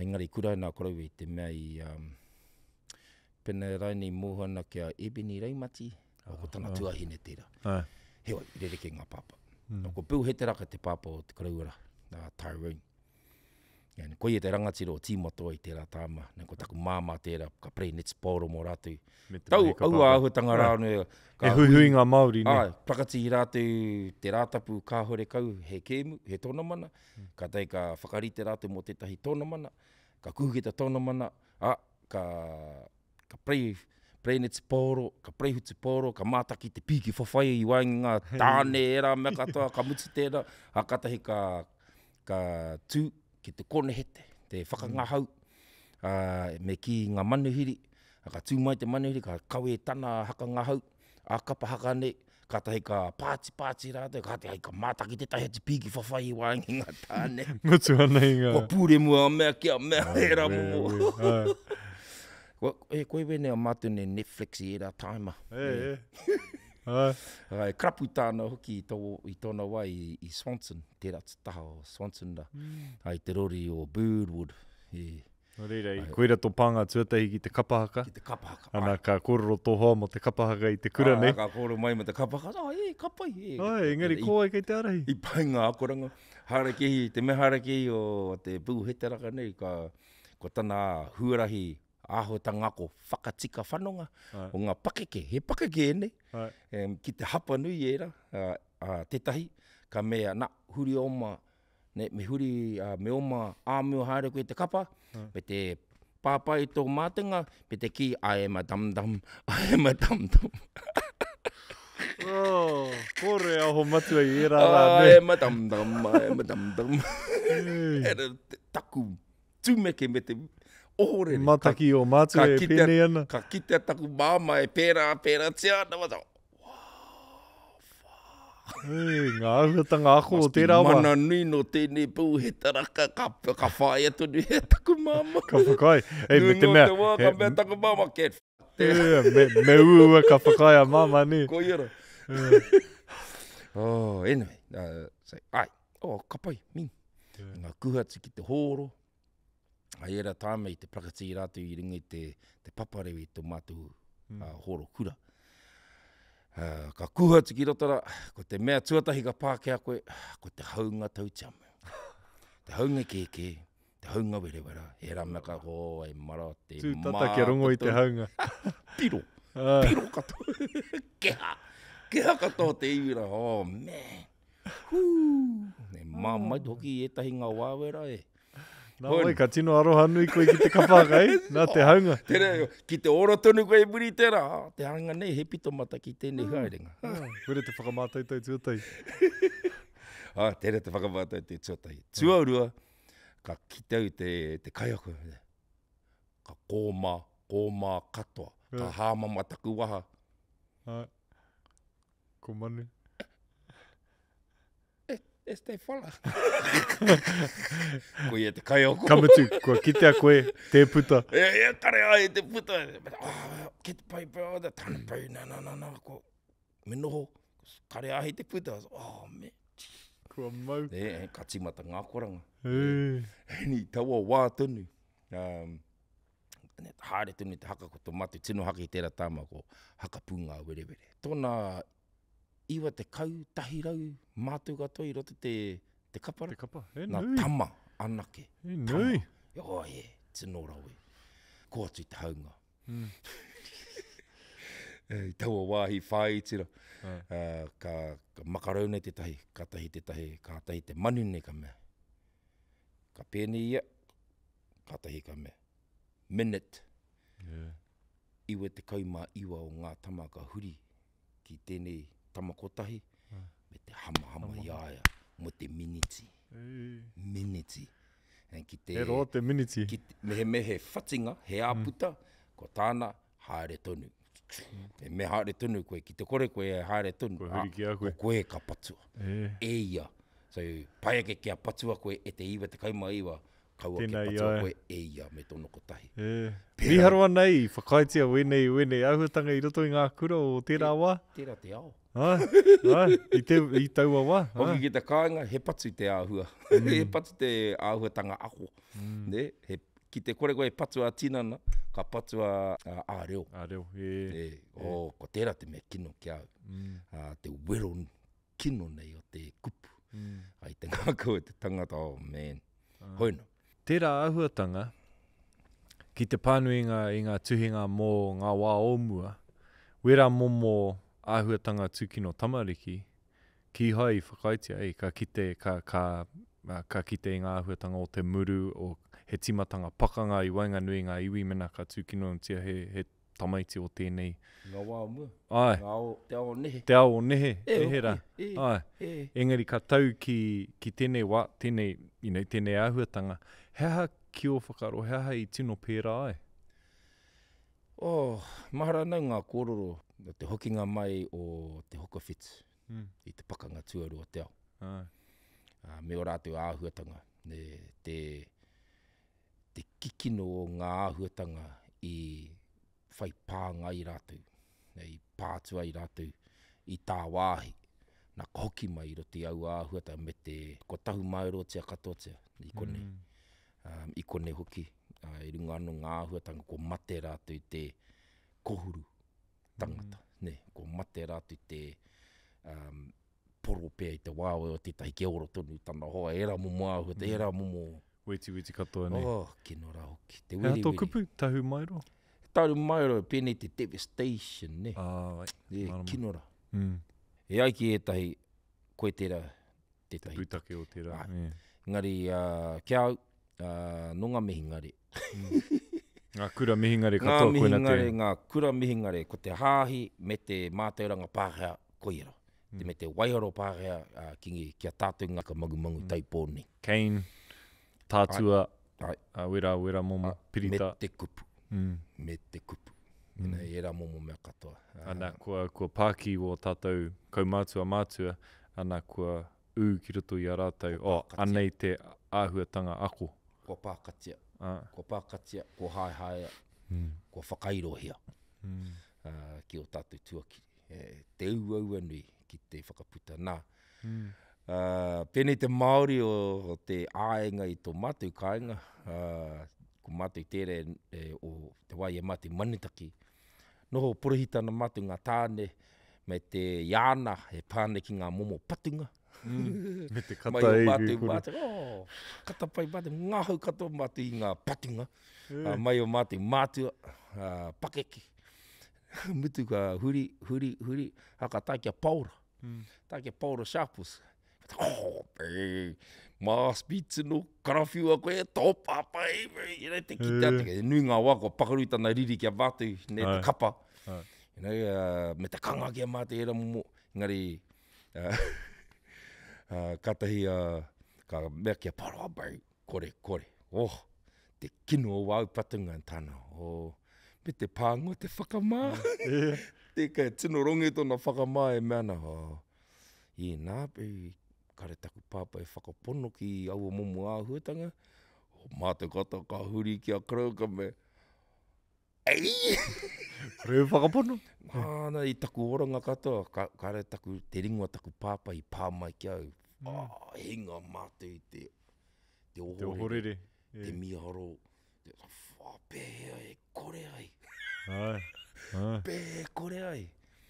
Engari kuraina koroua i te mea i um, pena raini mōhio ana ki a Ebony Raumati, oh, ko tana ah. tuahine tērā. Ah. Heoi, rereke ngā pāpā. Mm. Ko Bill Hetaraka te pāpā o te koroua rā, uh, Tyrone. And koia te rangatira o Tīmatoa i tērā tāma. Nei, ko taku māmā tērā, ka play netball mō rātou. Me te Tau, mahi ka aua pāpā. āhuatanga rā anō. E huihui ngā Māori, nē? Āe, prakati i rātou te Rātapu kāhore kau he kēmu, he tōnamana. Kātahi ka whakarite rātou mō tētahi tōnamana, ka kuhu ki te tōnamana, ā, ka, ka play, Parei netipōro, ka parei hutupōro, ka mātaki te pīki whawhai i waenga i ngā tāne ērā mea katoa, ka mutu tērā, ā, kātahi ka, ka tū ki te kōnehete, te whakangahau, ā, me kī ngā manuhiri, ā, ka tū mai te manuhiri, ka kawe tana hakangahau, ā, kapa haka nei, kātahi ka pātipāti rātou, kātahi ka mātaki tētahi atu pīki whawhai i waenga i ngā tāne. Mutu ana i ngā... Kua pūremu a mea ki a mea, ērā momo. Ko, e, koe wēnei a mātou nei Netflix i ērā tāima. E, e. Ai. Ai, karapu tāna hoki i, tō, i tōna wā i, i Swanson, tērā te taha o Swanson rā. Mm. Ai, te rori o Birdwood. I, Nō reira, i koira tō pānga tuatahi ki te kapa haka. Ki te kapa haka. Ana, ka kōrero tō hoa mō te kapa haka i te kura nei. Ka kōrero mai mō te kapa haka, oh, e, ka pai. E. Ai, engari ko wai kei te ārahi? I pai ngā akoranga. Hārakehi, te mea hārakehi o te Pūheteraka nei, ka, Ko tana huarahi āhuatanga ako whakatika whanonga o ngā pakeke, he pakeke ēnei, ki te hapa nui ērā, tētahi, ka mea, na, huri oma, ne, me huri, me oma āmio haere koe te kapa, me te pāpā i tō mātenga, me te kī, I am a dum-dum, I am a dum-dum. Oh, kore aho matua i ērā rā, ne? I am a dum-dum, I am a dum-dum. Taku tumeke me te ohorere. Mataki o mātua e pēnei ana. Ka kitea taku māmā e pērā, pēratia ana. Wow, Hey, ngā āhuatanga ako o tērā wā. Mana nui nō tēnei pou he taraka, ka, ka whāia tonu e taku māmā. Ka whakaae. Hey, me te mea. Nui te wā, ka mea taku māmā, get Yeah, me, me uaua ka whakaae a māmā, nē. Koia rā. Oh, anyway, uh, so, ai, oh, ka pai, min. Yeah. Ngā kuhu atu ki te hōro, ai era tāme i te prakati i rātou i runga i te, te paparewe i tō mātou mm. uh, hōro kura. Uh, ka kuhu atu ki roto rā, ko te mea tuatahi ka pā ki a koe, ko te haunga tautiamu. Te haunga kēkē, te haunga werewera, he rā mea ka ho, e mara, te Tū tata kia rongo i te haunga. Piro, piro katoa. Keha, keha katoa te iwi rā, oh man. Hū, e māmai hoki i ētahi ngā wā wera e. Nā wai, ka tino aroha nui koe ki te kapa haka, e? Nā te haunga. Tērā, ki te ora tonu koe i muri i tērā, te hanga nei he pito mata ki tēnei haerenga. Koira te whakamātautau tuatahi. Ah, tērā te whakamātautau tuatahi. Tuarua, ka kite au te, te kaiako, ka kōmā, kōmā katoa, ka hāmama taku waha. Ai. Ko Manu. E, e te whala. Ko ia te kaiako. Ka mutu, kua kitea koe, tē puta. E, e, kare ai te puta. Ah, ki te pai, pai, oh, tana pai, na, na, na, na, ko, me noho, kare ahi te puta. Oh, me. Kua mau. E, e, ka tīmata ngā akoranga. E. E, ni, taua wā tonu. Um, haere tonu te haka, ko tō mātou tino haka i tērā tāma, ko Haka Pūngāwerewere. Tōna 91 mātou katoa i roto te, te kapara. Te kapa, he nui. Nā tama anake. He nui. Tama. Oh, e, tino rawe. Ko atu te haunga. Mm. I taua wāhi whāiti ra, uh, ka, ka makarau nei tētahi, kātahi tētahi, kātahi te manu nei ka mea. Ka pēnei ia, Kātahi ka mea, Minute! Yeah. 99 o ngā tama ka huri ki tēnei tama kotahi me te hamahama i a ia mō te miniti. Miniti. And ki te, He roa te miniti. Ki te, me he, me he whatinga, he āputa, mm. ko tāna, haere tonu. E me haere tonu koe, ki te kore koe e haere tonu. Kua huri ki a koe. Ko koe ka patua. E. E ia. So, pai ake kia patua koe e te 99, Kaua kia patua koe e ia me tōna kotahi. E. Mīharo ana i whakaaetia wēnei, wēnei āhuatanga i roto i ngā kura o tērā wā. Tērā te ao. Āe, āe, i, te, i taua wā. Hoki ki te kāinga, he patu te āhua. Mm. he patu te āhuatanga ako. Mm. Ne? He, ki te kore koe e patu ā-tinana, ka patu ā-reo. Ā-reo, e. E, oh, ko tērā te mea kino ki a au. Mm. Uh, te wero kino nei o te kupu. Mm. Ai te ngākau e te tangata, oh man. Ah. Hoina. Tērā āhuatanga, ki te pānui i ngā, i ngā tuhinga mō ngā wā o mua, wērā momo āhuatanga tūkino tamariki, kīhai i whakaaetia, ei, ka kite, ka, ka, ka kite i ngā āhuatanga o te muru, o he tīmatanga pakanga i waenganui i ngā iwi mena ka tūkinotia he, he. tamaiti o tēnei. Ngā wā o mua. Āe. Ngā ao, te ao o nehe. Te ao o nehe, e, nehe rā. E, Āe. E. Engari ka tau ki, ki tēnei wā, tēnei, you know, tēnei āhuatanga, he aha ki ō whakaaro, he aha i tino pērā ai? Oh, mahara ana ngā kōrero o te hokinga mai o Te Hokowhitu mm. i te pakanga tuarua o te ao. Āe. Uh, me ō rātou āhuatanga, me te, te kikino o ngā āhuatanga i whai pānga ai rātou, i pā atu ai rātou i tāwāhi. Nā, ka hoki mai i roto i aua āhuatanga me te, kua tahumaerotia katoatia i konei. Mm. Um, i konei hoki, uh, i runga anō ngā āhuatanga kua mate rātou i te kohuru tangata, mm. nē, kua mate rātou i te um, poro pea i te wawe o tētahi kia ora tonu tana hoa, ērā momo āhuatanga, Mm. ērā momo... Wetiweti katoa, nei. Oh, kino rā hoki. Te He aha weriweri. tō kupu? Tahumaero? Tahumaero, pēnei te devastation, ne? Ah, ai, E, marama. kino rā. Mm. E ai ki ētahi, koe tērā, tētahi. Te pūtake o tērā. Ai. Yeah. Engari, uh, ki a au, uh, nō ngā mihingare. Mm. Ngā kura mihingare Ngā katoa koina te... mihingare, ngā kura mihingare, ko te hāhi me te mātauranga Pākehā, koia rā. Mm. Me te waiaro Pākehā uh, ki, ki a tātou ngā whakamangumangu Mm. taipō nei. Cane, tātua, Ai. uh, wera, wera momo, Ai. pirita. Me te kupu, Mm. me te kupu. Mm. Mm. Ērā momo mea katoa. Ana, kua, kua pāki o tātou kaumātua mātua, ana, kua ū ki roto i a rātou, oh, pākatia. anei te āhuatanga ako. Kua pākatia, Ah. kua pākatia, kua haehaea, Mm. kua whakairohia Mm. uh, ki o tātou tuakiri. E, te uaua nui ki te whakaputa. Nā, Mm. uh, pēnei te Māori o, o te āenga i tō mātou kāinga, uh, ko mātou tērā e, e, o te wā i a mātou Manutaki. Noho porohita ana mātou ngā tāne me te iāna e pā ana ki ngā momo patunga. Mm. Me te Mai kata o e mātou kore. mātou, oh, kata pai mātou, ngahau katoa mātou i ngā patunga. Eh. Uh, mai o mātou mātua, uh, pakeke. Mutu ka huri, huri, huri, ha ka tae ki a Paora. Mm. Tae ki a Paora Sharples. Oh, e, mā tino karawhiua koe, tō pāpā, e, e, e, te kite atu. Eh. E nui ngā wā kua pakaru tana riri ki a mātou, ne, te Ai. kapa. Ai. You know, uh, me te kanga ki a mātou era momo. Engari, uh, uh, katahi, uh, ka mea ki a Paora, oh, bai, kore, kore. Oh, te kino o wāu patunga tāna. Oh, me te pānga o te whakamā. Eh. Te ka tino ronge tōna whakamā e mea ana, oh, i nā, e, kare taku pāpā e whakapono ki aua momo āhuatanga. O, mātou katoa ka huri ki a Crow ka mea, ei! Kore e whakapono? Nāna i taku oranga katoa, ka, kare taku, te ringoa taku pāpā i pā mai ki au. Mm. Oh, hinga mātou i te, te Te ohorere, ohorere. te Eh. miharo. Te, wha, pēhea e kore ai, Ai. Ai. pēhea e kore ai.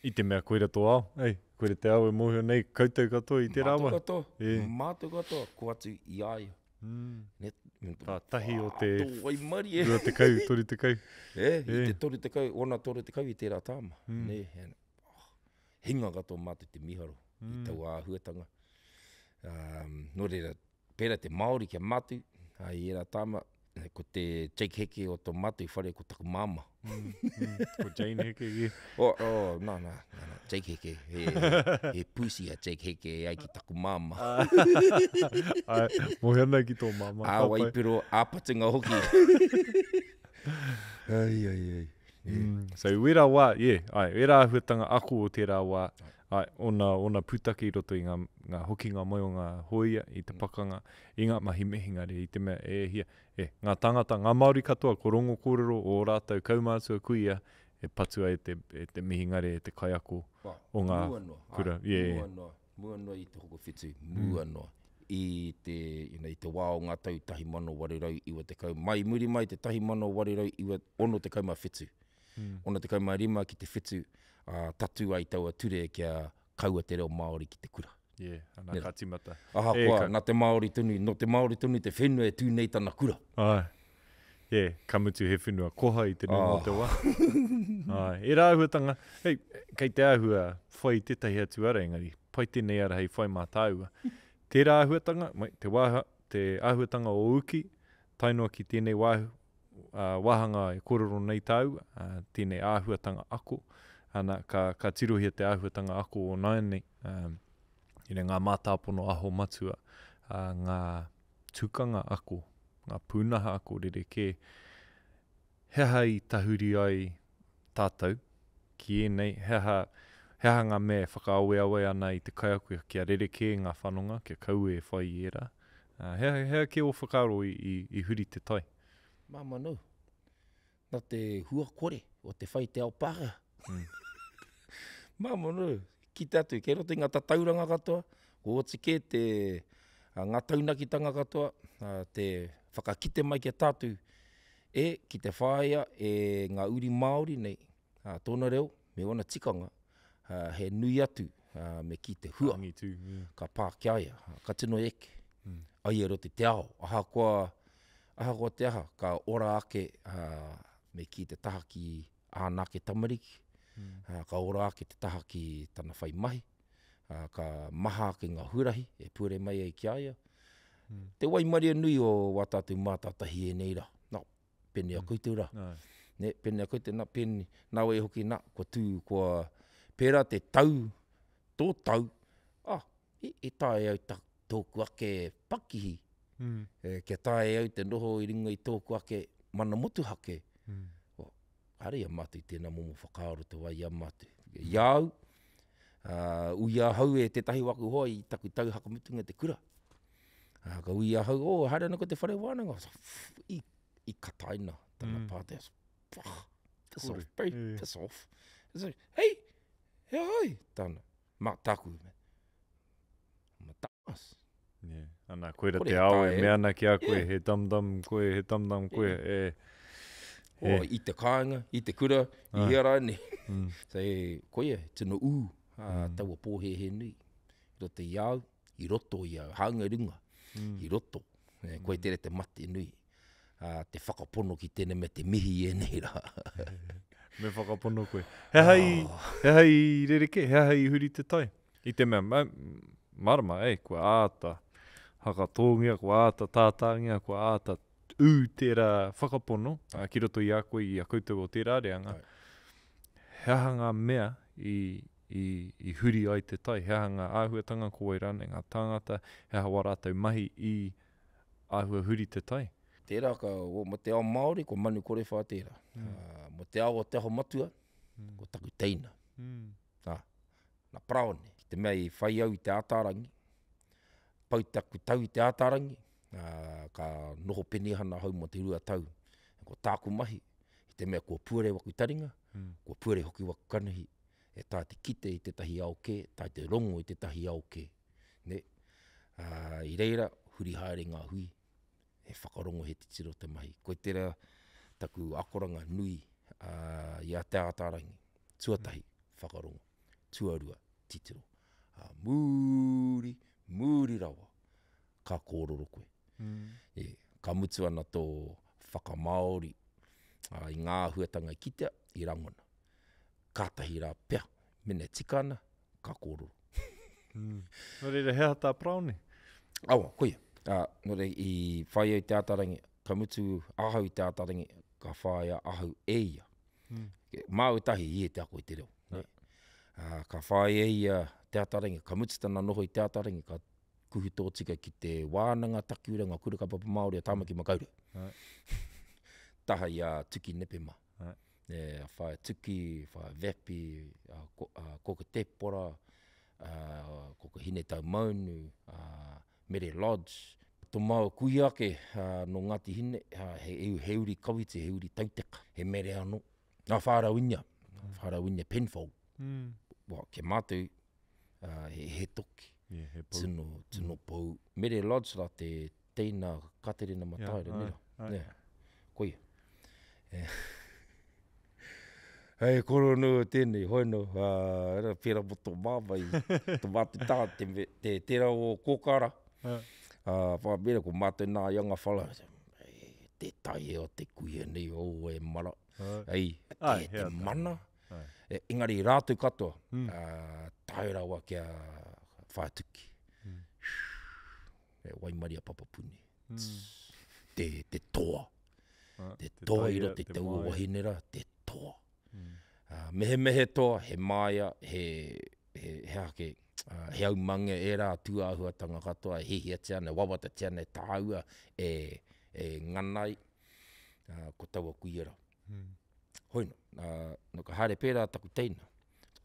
I te mea koira tō ao, ei, koira te ao e mōhio nei koutou katoa i tērā Mātou wā. katoa, E. mātou katoa, ko atu i a ia. Mm. Ne, Tā tahi o te Tō waimarie. 20, 30. E, i E. te 30, ona 30 i tērā tāma. Mm. Ne, and, oh, hinga katoa mātou te miharo Mm. i taua āhuatanga. Um, nō reira, pērā te Māori kia mātou, i ērā tāma, ko te Jake Heke o tō mātou whare ko taku māmā. Mm. Mm. Ko Jane Heke, yeah. Oh, oh, nā, nā, nā, nā, Jake Heke, he, he pusi a Jake Heke e ai ki taku māmā. Ai, mōhio ana ki tō māmā. Ā ka pai. waipiro, ā patunga hoki. Ai, ai, ai. Mm. So, wera wā, yeah, ai, wera āhuatanga ako o tērā wā, ai, ona, ona pūtake i roto i ngā, ngā hokinga mai o ngā hōia, i te pakanga, i ngā mahi mihingare, i te mea e hia, e, ngā tāngata, ngā Māori katoa, ko rongo kōrero o rātou kaumātua kuia, e patua e te, e te mihingare, e te kaiako Wā, o ngā mua noa, kura. ai, Yeah, mua yeah. noa, mua noa i te hokowhitu, mua noa. I te, you know, i te wā o ngā tau 1890, mai muri mai te 1867, Mm. 65 ki te whitu, uh, tatu ai taua ture kia kaua te reo Māori ki te kura. Yeah, ana Nera. ka tīmata. Ahakoa, E, ka- nā te Māori tonu, nō te Māori tonu te whenua e tū nei tana kura. Ai. Yeah, ka mutu he whenua koha i te nuinga o Oh. te wā. Ai, e rā āhuatanga, hei, kei te āhua whai tētahi atu ara, engari, pai tēnei ara hei whai mā tāua. Tērā āhuatanga, mai, te wāha, te āhuatanga o uki, tae noa ki tēnei wā, wāhanga e kōrero nei tāua, tēnei āhuatanga ako, ana, ka, ka tirohia te āhuatanga ako o nāianei, you know, ngā mātāpono aho matua, ngā tukanga ako, ngā pūnaha ako rerekē. He aha i tahuri ai tātou ki ēnei, he aha, he aha ngā mea e whakaaweawe ana i te kaiako kia rerekē ngā whanonga, kia kaua e whai i ērā? He aha, he aha kē ō whakaaro i, i, i huri te tai? Māmā nōu. Nā te hua kore o te whai te ao Pākehā. Mm. Māmā nōu. Kite atu, kei roto i ngā tatauranga katoa, ko oti kē te, ngā taunakitanga katoa, te whakakite mai ki a tātou, e, ki te whāia e ngā uri Māori nei, tōna reo me ōna tikanga, he nui atu me kī te hua Angitu, yeah. ka pā ki a ia, ka tino eke mm. ai e roto i te ao, ahakoa, ahakoa te aha, ka ora ake me kī te taha ki āna ake tamariki, mm. ka ora ake te taha ki tana whai mahi, ka maha ake ngā huarahi e puare mai ai ki a ia. Mm. Te waimaria nui o wā tātou mātātahi ēnei rā. Nā, pēnei a mm. koutou rā. No. Ne, pēnei a koutou, nā, pēnei, nā wai hoki, nā, kua tū, kua pērā te tau, tō tau, ah, i, i tae au ta, tōku ake pakihi, mm. e, kia tae au te noho i runga i tōku ake mana motuhake, mm. well, kāre i a mātou i tēnā momo whakaaro te wā i a mātou. I a au, uh, ui ahau e tētahi waku hoa i taku tau hakamutunga te kura. Uh, ka ui ahau, oh, haere ana ko te whare wānanga. I, i kataina tana mm. pātai. Piss off, bro, yeah. piss off. It's like, hey, he ahai, tāna, mā tāku. Ma tamas. Yeah. Ana, koira te ao e mea ana ki a koe, yeah. he dumdum koe, he dumdum koe, yeah. e... E. Oh, i te kāinga, i te kura, i hea rānei. Mm. So, e, koia, tino ū, uh, mm. taua pōhēhē nui. I roto i au, i roto i au, hāunga i runga, mm. i roto. E, koe mm. tere te mate nui. Uh, te whakapono ki tēnei me te mihi i ēnei rā. me whakapono koe. He aha i, oh. he aha i rerekē, he aha i huri te tai? I te mea, ma, marama, ei, kua āta hakatōngia, kua āta tātāngia, kua āta ū tērā whakapono mm. ki roto i a koe, i a koutou o tērā reanga. He aha ngā mea i, i, i huri ai te tai? He aha ngā āhuatanga, ko wai rānei ngā tāngata, he aha wā rātou mahi i āhua huri te tai? Tērā ka, o, mo te ao Māori, ko Manu Korewha tērā. Mm. Uh, mo te ao o Te Aho Matua, mm. ko taku teina. Mm. Nā, nā Paraone. Ki te mea i whai au i te Ātaarangi, pau taku tau i te Ātaarangi, ā, ka noho penihana ahau mō te 2 tau. Ko tāku mahi, i te mea kua puare waku taringa, mm. kua puare hoki waku kanohi, e tae te kite i tētahi ao kē, tae te rongo i tētahi ao kē. Ne? Ā, i reira, huri haere ngā hui, he whakarongo, he titiro te mahi. Koe tērā taku akoranga nui uh, i a Te Ātaarangi. Tuatahi, whakarongo. Tuarua, titiro. Ā, mūri, mūri rawa, ka kōrero koe. Mm. E, ka mutu ana tō whakamāori ā, i ngā āhuatanga i kitea, i rangona. Kātahi rā pea, mena e tika ana, ka kōrero. mm. Nō reira, he aha tā Paraone? Awa, koia. Ā, nō reira, i whai au i Te Ātaarangi, ka mutu ahau i Te Ātaarangi, ka whāia ahau e ia. Mm. Māu tahi i e te ako i te reo. Ne? Uh, ka whāia e ia Te Ataarangi, ka mutu tana noho i Te Ataarangi, ka kuhu tōtika ki te wānanga takiura ngā kura kaupapa Māori o Tāmaki Makaurau. Right. Taha i a Tuki Nepema. Right. E, a whaea Tuki, whaea Vepi, a, ko, a Koka Tepora, a Koka Hinetaumaunu, a Mere Lodge. Tō māua kuia ake nō Ngāti Hine, he, he uri Kawiti, he uri Tauteka, he mere anō. Nā Whārauinia, mm. Whārauinia Penfold. Mm. Well, kia mātou, uh, he, he toki. Yeah, he pou. Tino, tino mm. pou. Mere Lodge rā te teina Katerina Mataira, yeah, nera. Ai, Yeah. Koia. Eh. Hei koro no tēnei, hoi no, uh, era pērā mo tō māma i, tō mātou tā, te, te, tērā o kōkara. Uh, wha mera ko mātou nā i anga whala, te tai e o te kuia nei, o e mara. Ei, te, te mana. E, engari rātou katoa, mm. uh, tae rawa kia whātuki. Mm. E waimaria papapuni. Mm. Te, te toa. Te toa i roto i taua wahine rā, te toa. Mm. Uh, mehemea he toa, he māia, he, he, he ake, uh, he aumange, ērā tūāhuatanga katoa e hihiatia ana, e wawatatia ana e tāua, e, e ngana ai, uh, ko taua kuia rā. Mm. Hoi no, uh, no ka haere pērā taku teina.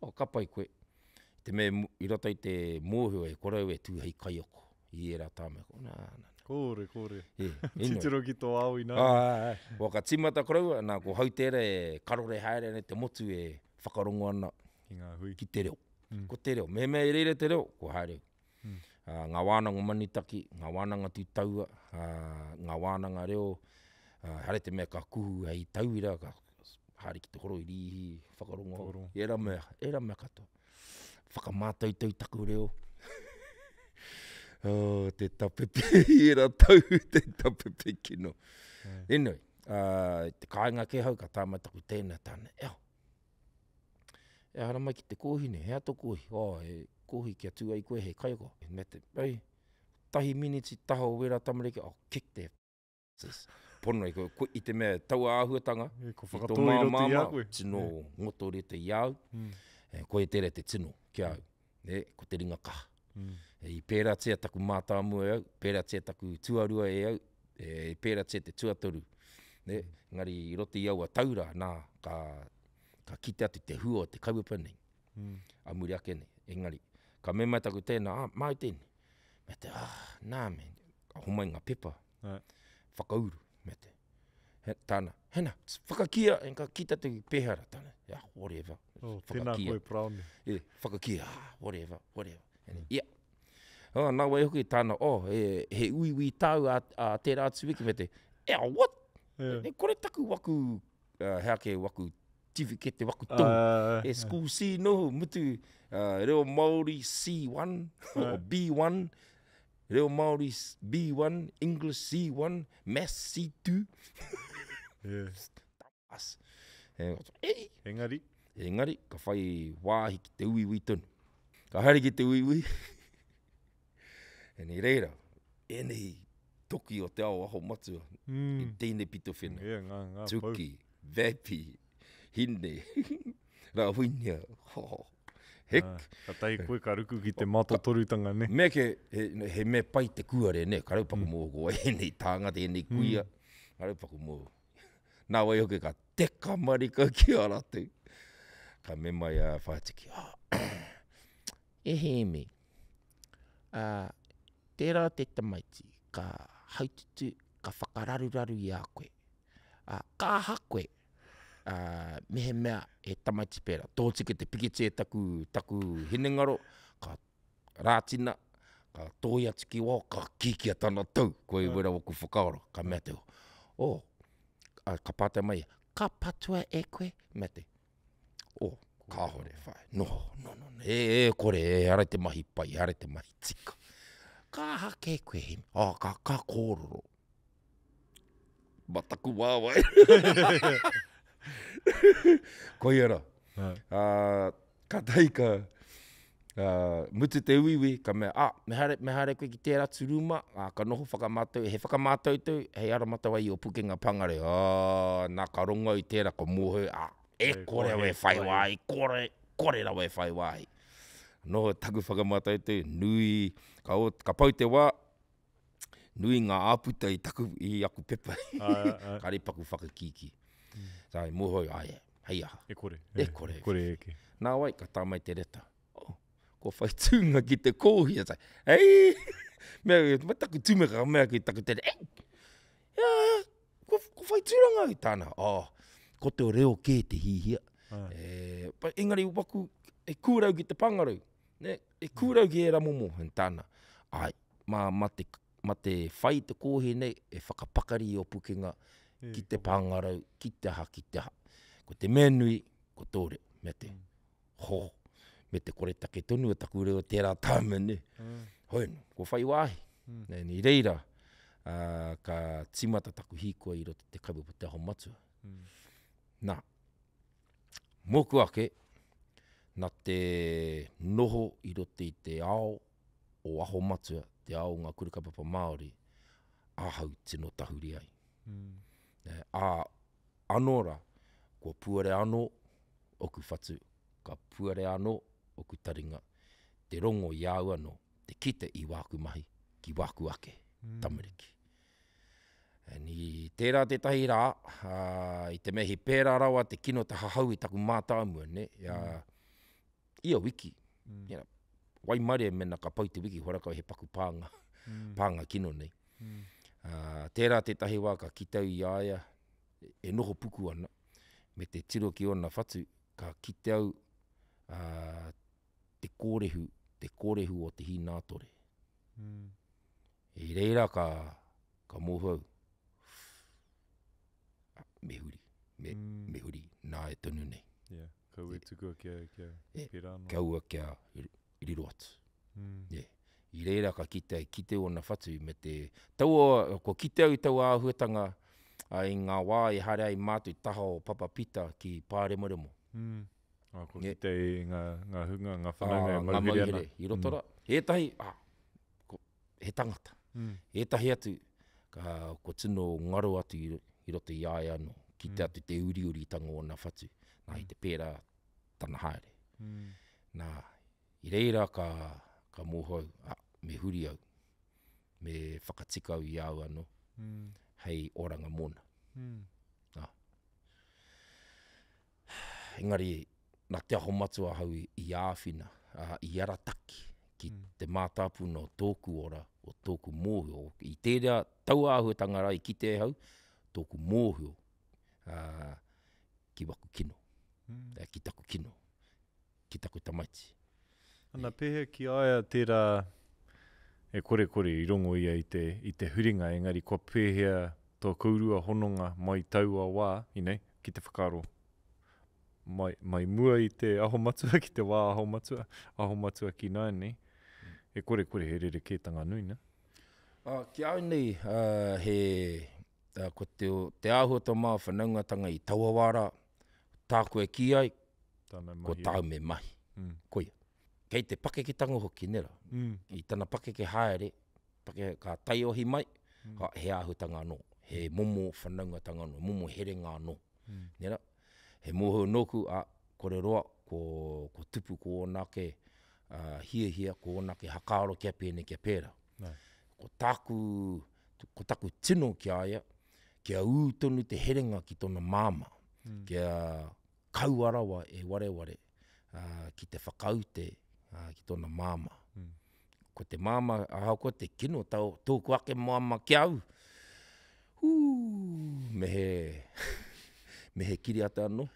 Oh, ka pai koe. I te mea i roto i te mōhio e kore au e tū hei kaiako i ērā tāmea. Ko, nā, nā, nā. Kore, kore. E, Titiro ki tō ao inā. Ā, ā, ā. Ka tīmata koroua, nā, ko hau tērā e karore haere ana i te motu e whakarongo ana ki ngā hui. Ki te reo. Mm. Ko te reo. Mehemea i reira te reo, ko haere au. Mm. Uh, ngā wānanga manutaki, ngā wānanga tūtaua, uh, ngā wānanga reo, uh, haere te mea ka kuhu hei tauira, ka haere ki te horo i rīhi, whakarongo, whakarongo. Ērā mea, ērā mea katoa. Whakamātautau taku reo. oh, te tapepe, ērā tau, te tapepe kino. Mm. Anyway, uh, te kāinga kē hau, ka tā mai taku tēnā, tāna, eo, E haramai ki te kōhine, he aha tō kōhi? Oh, he kōhi kia tū ai koe hei kaiako. Me te, ei, tahi miniti taha o wērā tamariki, oh, kick their asses. Pono, i, ko, i te mea taua āhuatanga, e, ko i tō māmā, tino ngotorete i a au, mm. e, koia tērā te tino ki a au, e, ko te ringa kaha. Mm. E, i pērātia taku mātāmua e au, pērātia taku tuarua e au, e, i pērātia te tuatoru. Ne? Mm. Engari i roto i aua taura, nā, ka, ka kite atu te hua o te kaupapa nei, mm. a muri ake nei. Engari, ka me mai taku tēnā, ah, māu tēnei. Me te, ah, nā me, ka homai ngā pepa, right. whakauru, me te, he, tāna, hena, whakakia, en ka kita te pēhara, tāna, yeah, whatever. Oh, tēnā koe Paraone. E, whakakia, ah, whatever, whatever. Mm. Yeah. Oh, nā wai hoki tāna, oh, he, he uiui tāu a, a tērā atu wiki, me te, yeah, what? Yeah. E, kore taku waku uh, he ake waku tiwhikete, waku tohu. Uh, he school C noho, mutu uh, reo Māori C1 or B1, reo Māori B1, English C1, Maths C2. yeah. As. E, Engari? Engari, ka whai wāhi ki te uiui tonu. Ka haere ki te uiui. Eni reira, ēnei toki o te ao aho matua, mm. i tēnei pito whenua. Yeah, ngā, ngā Tuki, Vapi, Hine, Rawinia, oh, hek. Ah, ka tahi koe ka ruku ki te mātotorutanga, ne? Me ke, he, he mea pai te kuare, ne? Ka rau paku mm. mō ko ēnei tāngata, ēnei kuia, mm. ka rau paku mō. Nā wai hoki ka teka marika ki a rātou. Ka me mai a Whātiki, oh, e Hēmi, Ā, tērā te tamaiti ka haututu, ka whakararuraru i a koe. Ā, ka aha koe, ā, mehemea he tamaiti pērā, tōtika te pikitia e taku, taku hinengaro, ka rātina, ka tōi atu ki waho, ka kīkia tana tou, koia wera waku whakaaro, ka mea te, oh, ā, ka pātai mai ia, ka patua e koe? Mea te, Oh, kāhore, whae. No, no, no, no. E, e, kore, e, ehara i te mahi pai, ehara i te mahi tika. Ka aha kē koe, Hemi? Oh, ka, ka kōrero. Ma taku wāwae. Koia rā. Uh, ka tahi ka, uh, mutu te uiui, ka mea, ah, me haere, me haere koe ki tērā atu rūma, ah, ka noho whakamātau, he whakamātautau, hei aromatawai i ō pukenga pāngarau. Ah, nā, ka rongo au i tērā, ka mōhio, ah, e kore au e whai wāhi, kore, kore rawa e whai wāhi. Noho taku whakamātautau, nui, ka, ka pau te wā, nui ngā āputa i taku, i aku pepa. Kāre paku whakakīkī. Mm. Tā, i mōhio, ai, hei aha. E kore. E kore. E kore eke. Nā wai, ka tā mai te reta. Oh, kua whai tūnga ki te kōhi. A Ei! Mea, me taku tūmeka, mea ki taku tere. Ei! Ea, kua, kua whai tūranga i tāna. Oh, ko te reo kē te hihia. Ah. E, engari, waku, e kūrau ki te pangarau. Ne, e kūrau ki ērā momo, en tāna. Ai, mā, mā te, mā te whai te kōhi nei e whakapakari i ō pukenga ki te pāngarau, ki te aha, ki te aha. Ko te mea nui, ko tō reo, me te mm. ho, me te koretake tonu o taku reo tērā tāme, ne. Mm. Hoi, ko whai wāhi. Mm. Ne, ni reira, uh, ka tīmata taku hīkoi i roto te kaupapa Te Aho Matua. Mm. Nā, mōku ake, nā te noho i roto i te ao o Aho Matua, te ao o ngā kura kaupapa Māori, ahau tino tahuri ai. Mm. Ā, anō rā, kua puare anō oku whatu, ka puare anō oku taringa, te rongo i a au anō, te kite i wāku mahi ki wāku ake tamariki. And i tērā tētahi rā, ā, i te mea he pērā rawa te kino te hahau i taku mātāmua, nē, ā, ia wiki, mm. you know, waimarie mena ka pau te wiki, horakau he paku pānga, mm. pānga kino nei. Mm. Uh, tērā tētahi wā ka kite au i a ia e noho puku ana, me te tiro ki ōna whatu, ka kite au uh, te kōrehu, te kōrehu o te hīnātore. Mm. I reira ka, ka mōhio au, me huri, me, mm. me huri, nā e tonu nei. Yeah. Kaua e tukua kia, kia yeah. pērā anō. Kaua kia riro atu. Mm. Yeah. I reira ka kite, kite ōna whatu me te, taua, kua kite au i taua āhuatanga i ngā wā i haere ai mātou i taha o Papa Pita ki Pāremoremo. Mm. Ah, kua kite i ngā, ngā hunga, ngā whanaunga e mauhere ana. Ngā mauhere i roto mm. rā. Ētahi, ah, ko, he tangata. Mm. Ētahi atu, ka, kua tino ngaro atu i, i roto i a ia anō, kite mm. atu te uriuritanga o ōna whatu, nā, i te pērā tana haere. Mm. Nā, i reira ka, ka mōhio au, ah, me huri au, me whakatika au i a au anō, mm. hei oranga mōna. Mm. Nā. Engari, nā Te Aho Matua ahau i, i āwhina, ā, i arataki ki mm. te mātāpuna o tōku ora, o tōku mōhio. I tērā taua āhuatanga rā i kite ahau, tōku mōhio ā, ki waku kino, mm. ki taku kino, ki taku tamaiti. Ana, pēhea ki a ia tērā e korekore i rongo ia i te, i te huringa, engari kua pēhea tō kourua hononga mai taua wā, you know, ki te whakaaro mai, mai mua i te Aho Matua ki te wā Aho Matua, Aho Matua ki nāianei, e korekore he rerekētanga nui, nā? Uh, ki a au nei, uh, he, uh, ko te, te āhua tō māua whanaungatanga i taua wā rā, tāku e kī ai, ko tāu me mahi. Mm. Koia. Kei te pakeketanga hoki, nera. Mm. I tana pakeke haere, pake, ka taiohi mai, mm. ka, he āhuatanga anō, he momo whanaungatanga anō, momo herenga anō. Mm. Nera? He mōhio nōku, a, kore roa, ko, ko tupu ko ōna ake uh, hiahia, ko ōna ake hakaaro kia pēnei, kia pērā. No. Ko tāku, ko taku tino ki a ia, kia ū tonu te herenga ki tōna māmā, mm. kia kaua rawa e wareware uh, ki te whakaute uh, ki tōna māmā. Mm. Ko te māmā, ahakoa te kino, tau, tōku ake māmā ki au, hū, me he, me he kiriata anō.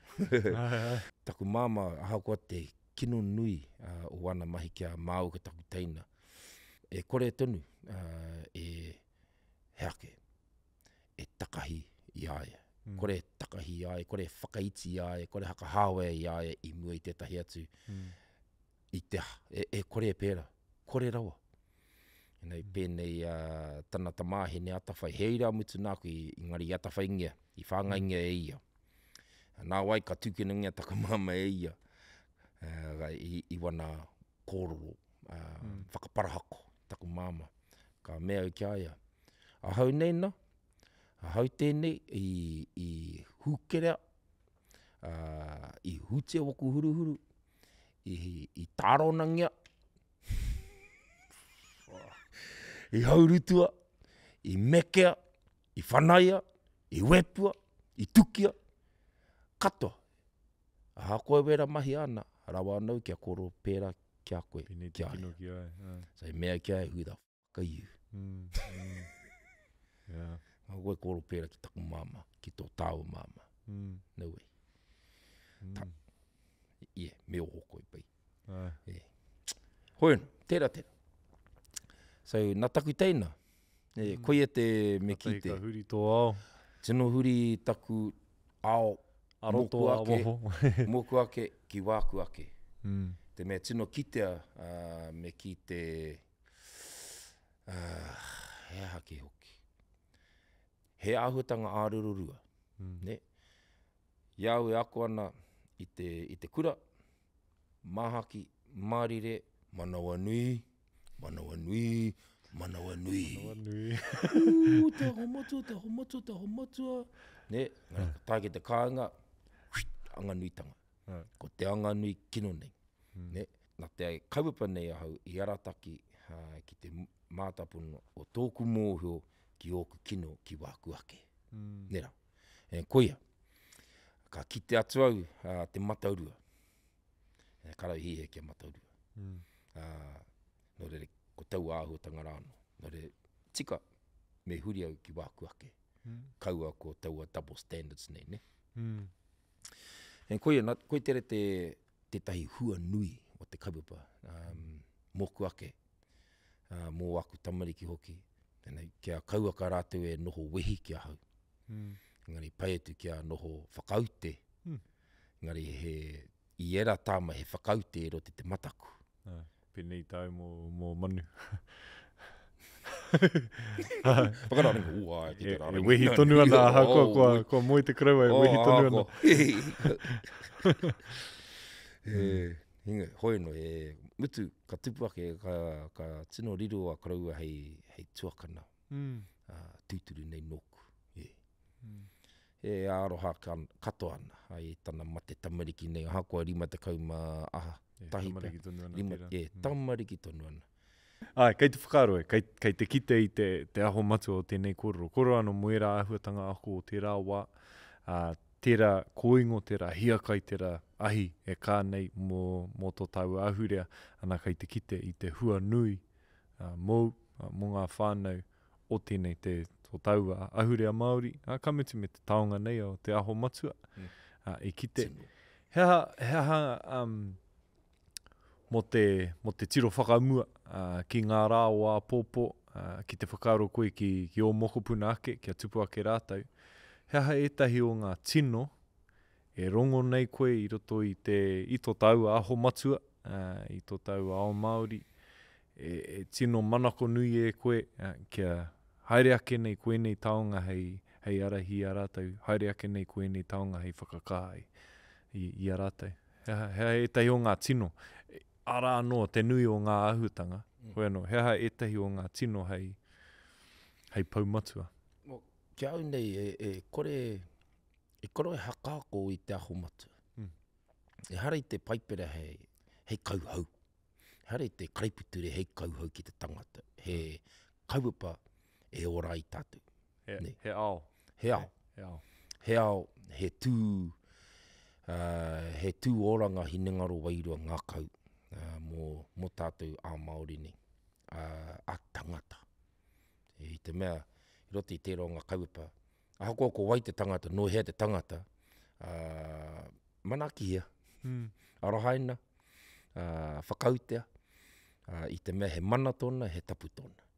Taku māmā, ahakoa te kino nui uh, o ana mahi ki a māua ko taku teina, e kore tonu uh, e he ake, e takahi i a ia. Mm. Kore e takahi i a ia, kore e whakaiti i a ia, kore hakahāwea i a ia i mua i tētahi atu. Mm. I te aha, e, e kore e pērā, kore rawa. Nei, mm. pēnei uh, tana tamāhine atawhai, he ira mutu nāku i, engari i atawhaingia, i whāngaingia mm. e ia. Nā wai ka tūkinongia taku māmā e ia uh, i, i wana kōrero, uh, mm. whakaparahako, taku māmā. Ka mea au ki a ia, ahau nei na, ahau tēnei i, i hūkerea, uh, i hūtia waku huruhuru, i, i tāronangia, i haurutua, i mekea, i whanaia, i wepua, i tukia, katoa. Ahakoa e wera mahi ana, rawa anau kia koro pērā ki a koe, Pēnei te kino ki a ia. So i mea ki a ia, who the fuck are you? Mm, mm. Yeah. Ngā koe koro pērā ki taku māmā, ki tō tāua māmā. Mm. No way. Mm. Ta, yeah, me oho koe, pai. Ai. Yeah. Hoi anō, tērā tērā. So, nā taku teina, e, mm. koia te me ki te. Ka huri tō ao. Tino huri taku ao A roto a waho. Mōku ake, ki wāku ake. Mm. Te mea tino kitea uh, me ki te, uh, he aha ke hoki. He āhuatanga ārururua. Mm. Ne? I a au e ako ana i te, i te kura, māhaki, mārire, manawanui, manawanui, manawanui. Manawanui. Ū, te aho matua, te aho matua, te aho matua. Nē, engari ka tae ki te kāinga, anganuitanga. Ko te anganui kino nei. Nē, nā te kaupapa nei ahau i arataki ki te mātāpono o tōku mōhio ki ōku kino ki wāku ake. Nē rā. E, koia, ka kite atu au te mataurua. E, ka rau hihia kia mataurua. Nō reira, ko taua āhuatanga rā anō. Nō reira, tika, me huri au ki wāku ake. Mm. Kaua ko taua double standards nei, ne? Mm. E koia, na, koi tere te, tētahi hua nui o te kaupapa, um, mōku ake, uh, mō aku tamariki hoki, tēnei, kia kaua ka rātou e noho wehi ki ahau. Mm. Engari pai atu kia noho whakaute. Mm. Engari he, i era tāma he whakaute e roto i te mataku. Ai, penei tāu mō, mō Manu. Whakararinga, ua, ki te raringa. E wehi tonu ana ahakoa oh, kua, kua moe te koroua, e wehi tonu ana. e, hinga, hoi no, e, mutu, ka tupu ake, ka, ka tino riro a koroua hei, hei tuakana. Mm. Uh, tūturu nei nōku. E. Mm. E aroha katoa ana, ai tana mate tamariki nei, ahakoa 50 ma aha, e, tahi tamariki tonu ana. Rima, e, mm. tamariki tonu ana. Āe, kei te whakaaro e, kei, kei te kite i te, te aho matua o tēnei kōrero. Kōrero anō mō ērā āhuatanga ako o tērā wā, ā, tērā kōingo, tērā hiakai, tērā ahi e kā nei mō, mō tō tāua ahurea, ana kei te kite i te hua nui, ā, mōu, ā, mō ngā whānau o tēnei te, tō tāua ahurea Māori, ā, ka mutu me te taonga nei o te aho matua, ā, i kite. He aha, he aha, um, mō te, mō te tiro whakamua ki ngā rā o āpōpō, ki te whakaaro koe ki, ki ō mokopuna ake, kia tupu ake rātou, he aha ētahi o ngā tino e rongo nei koe i roto i te, i tō tāua aho matua, i tō tāua ao Māori, e, e tino manako nui e koe kia haere ake nei ko ēnei taonga hei, hei ārahi i a rātou, haere ake nei ko ēnei taonga hei whakakaha i, i, i a rātou. He aha, he aha ētahi o ngā tino, arā anō te nui o ngā āhuatanga, mm. hoi anō, he aha ētahi o ngā tino hei, hei pou matua? Well, ki au nei, e, e kore, e kore e hakaako i te aho matua. Mm. Ehara i te paipera hei, hei kauhau. Ehara i te karaipiture hei kauhau ki te tangata. He kaupapa e ora ai tātou. He, ne? he ao. He ao. He, he ao. He ao, he tū, uh, he tū oranga hinengaro wairua ngākau uh, mō, mō tātou ā Māori nei, uh, a tangata. I te mea, i roto i tērā o ngā kaupapa, ahakoa ko wai te tangata, nō hea te tangata, uh, manaakihia, mm. arohaina, uh, whakautea, uh, i te mea he mana tōna, he tapu tōna.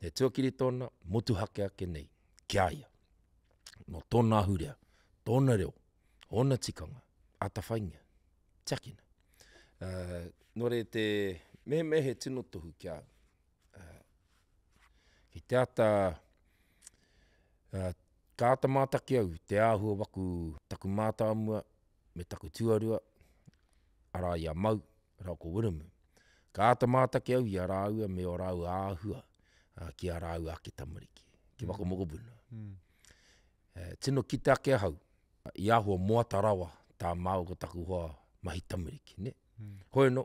He tuakiri tōna, motuhake ake nei, ki a ia. Nō tōna ahurea, tōna reo, ōna tikanga, atawhaingia, tiakina. Uh, nō reira te, mehemea he tino tohu ki a au, uh, ki te ata, uh, ka ata mātaki au te āhua waku, taku mātāmua me taku tuarua, arā i a Mau, rāua ko Wiremu. Ka āta mātaki au i a rāua me ō rāua āhua ki ā rāua ake tamariki, ki waka mokopuna. Mm. E, tino kite ake ahau, i āhua moata rawa tā māua ko taku hoa mahi tamariki, ne? Mm. Hoi anō,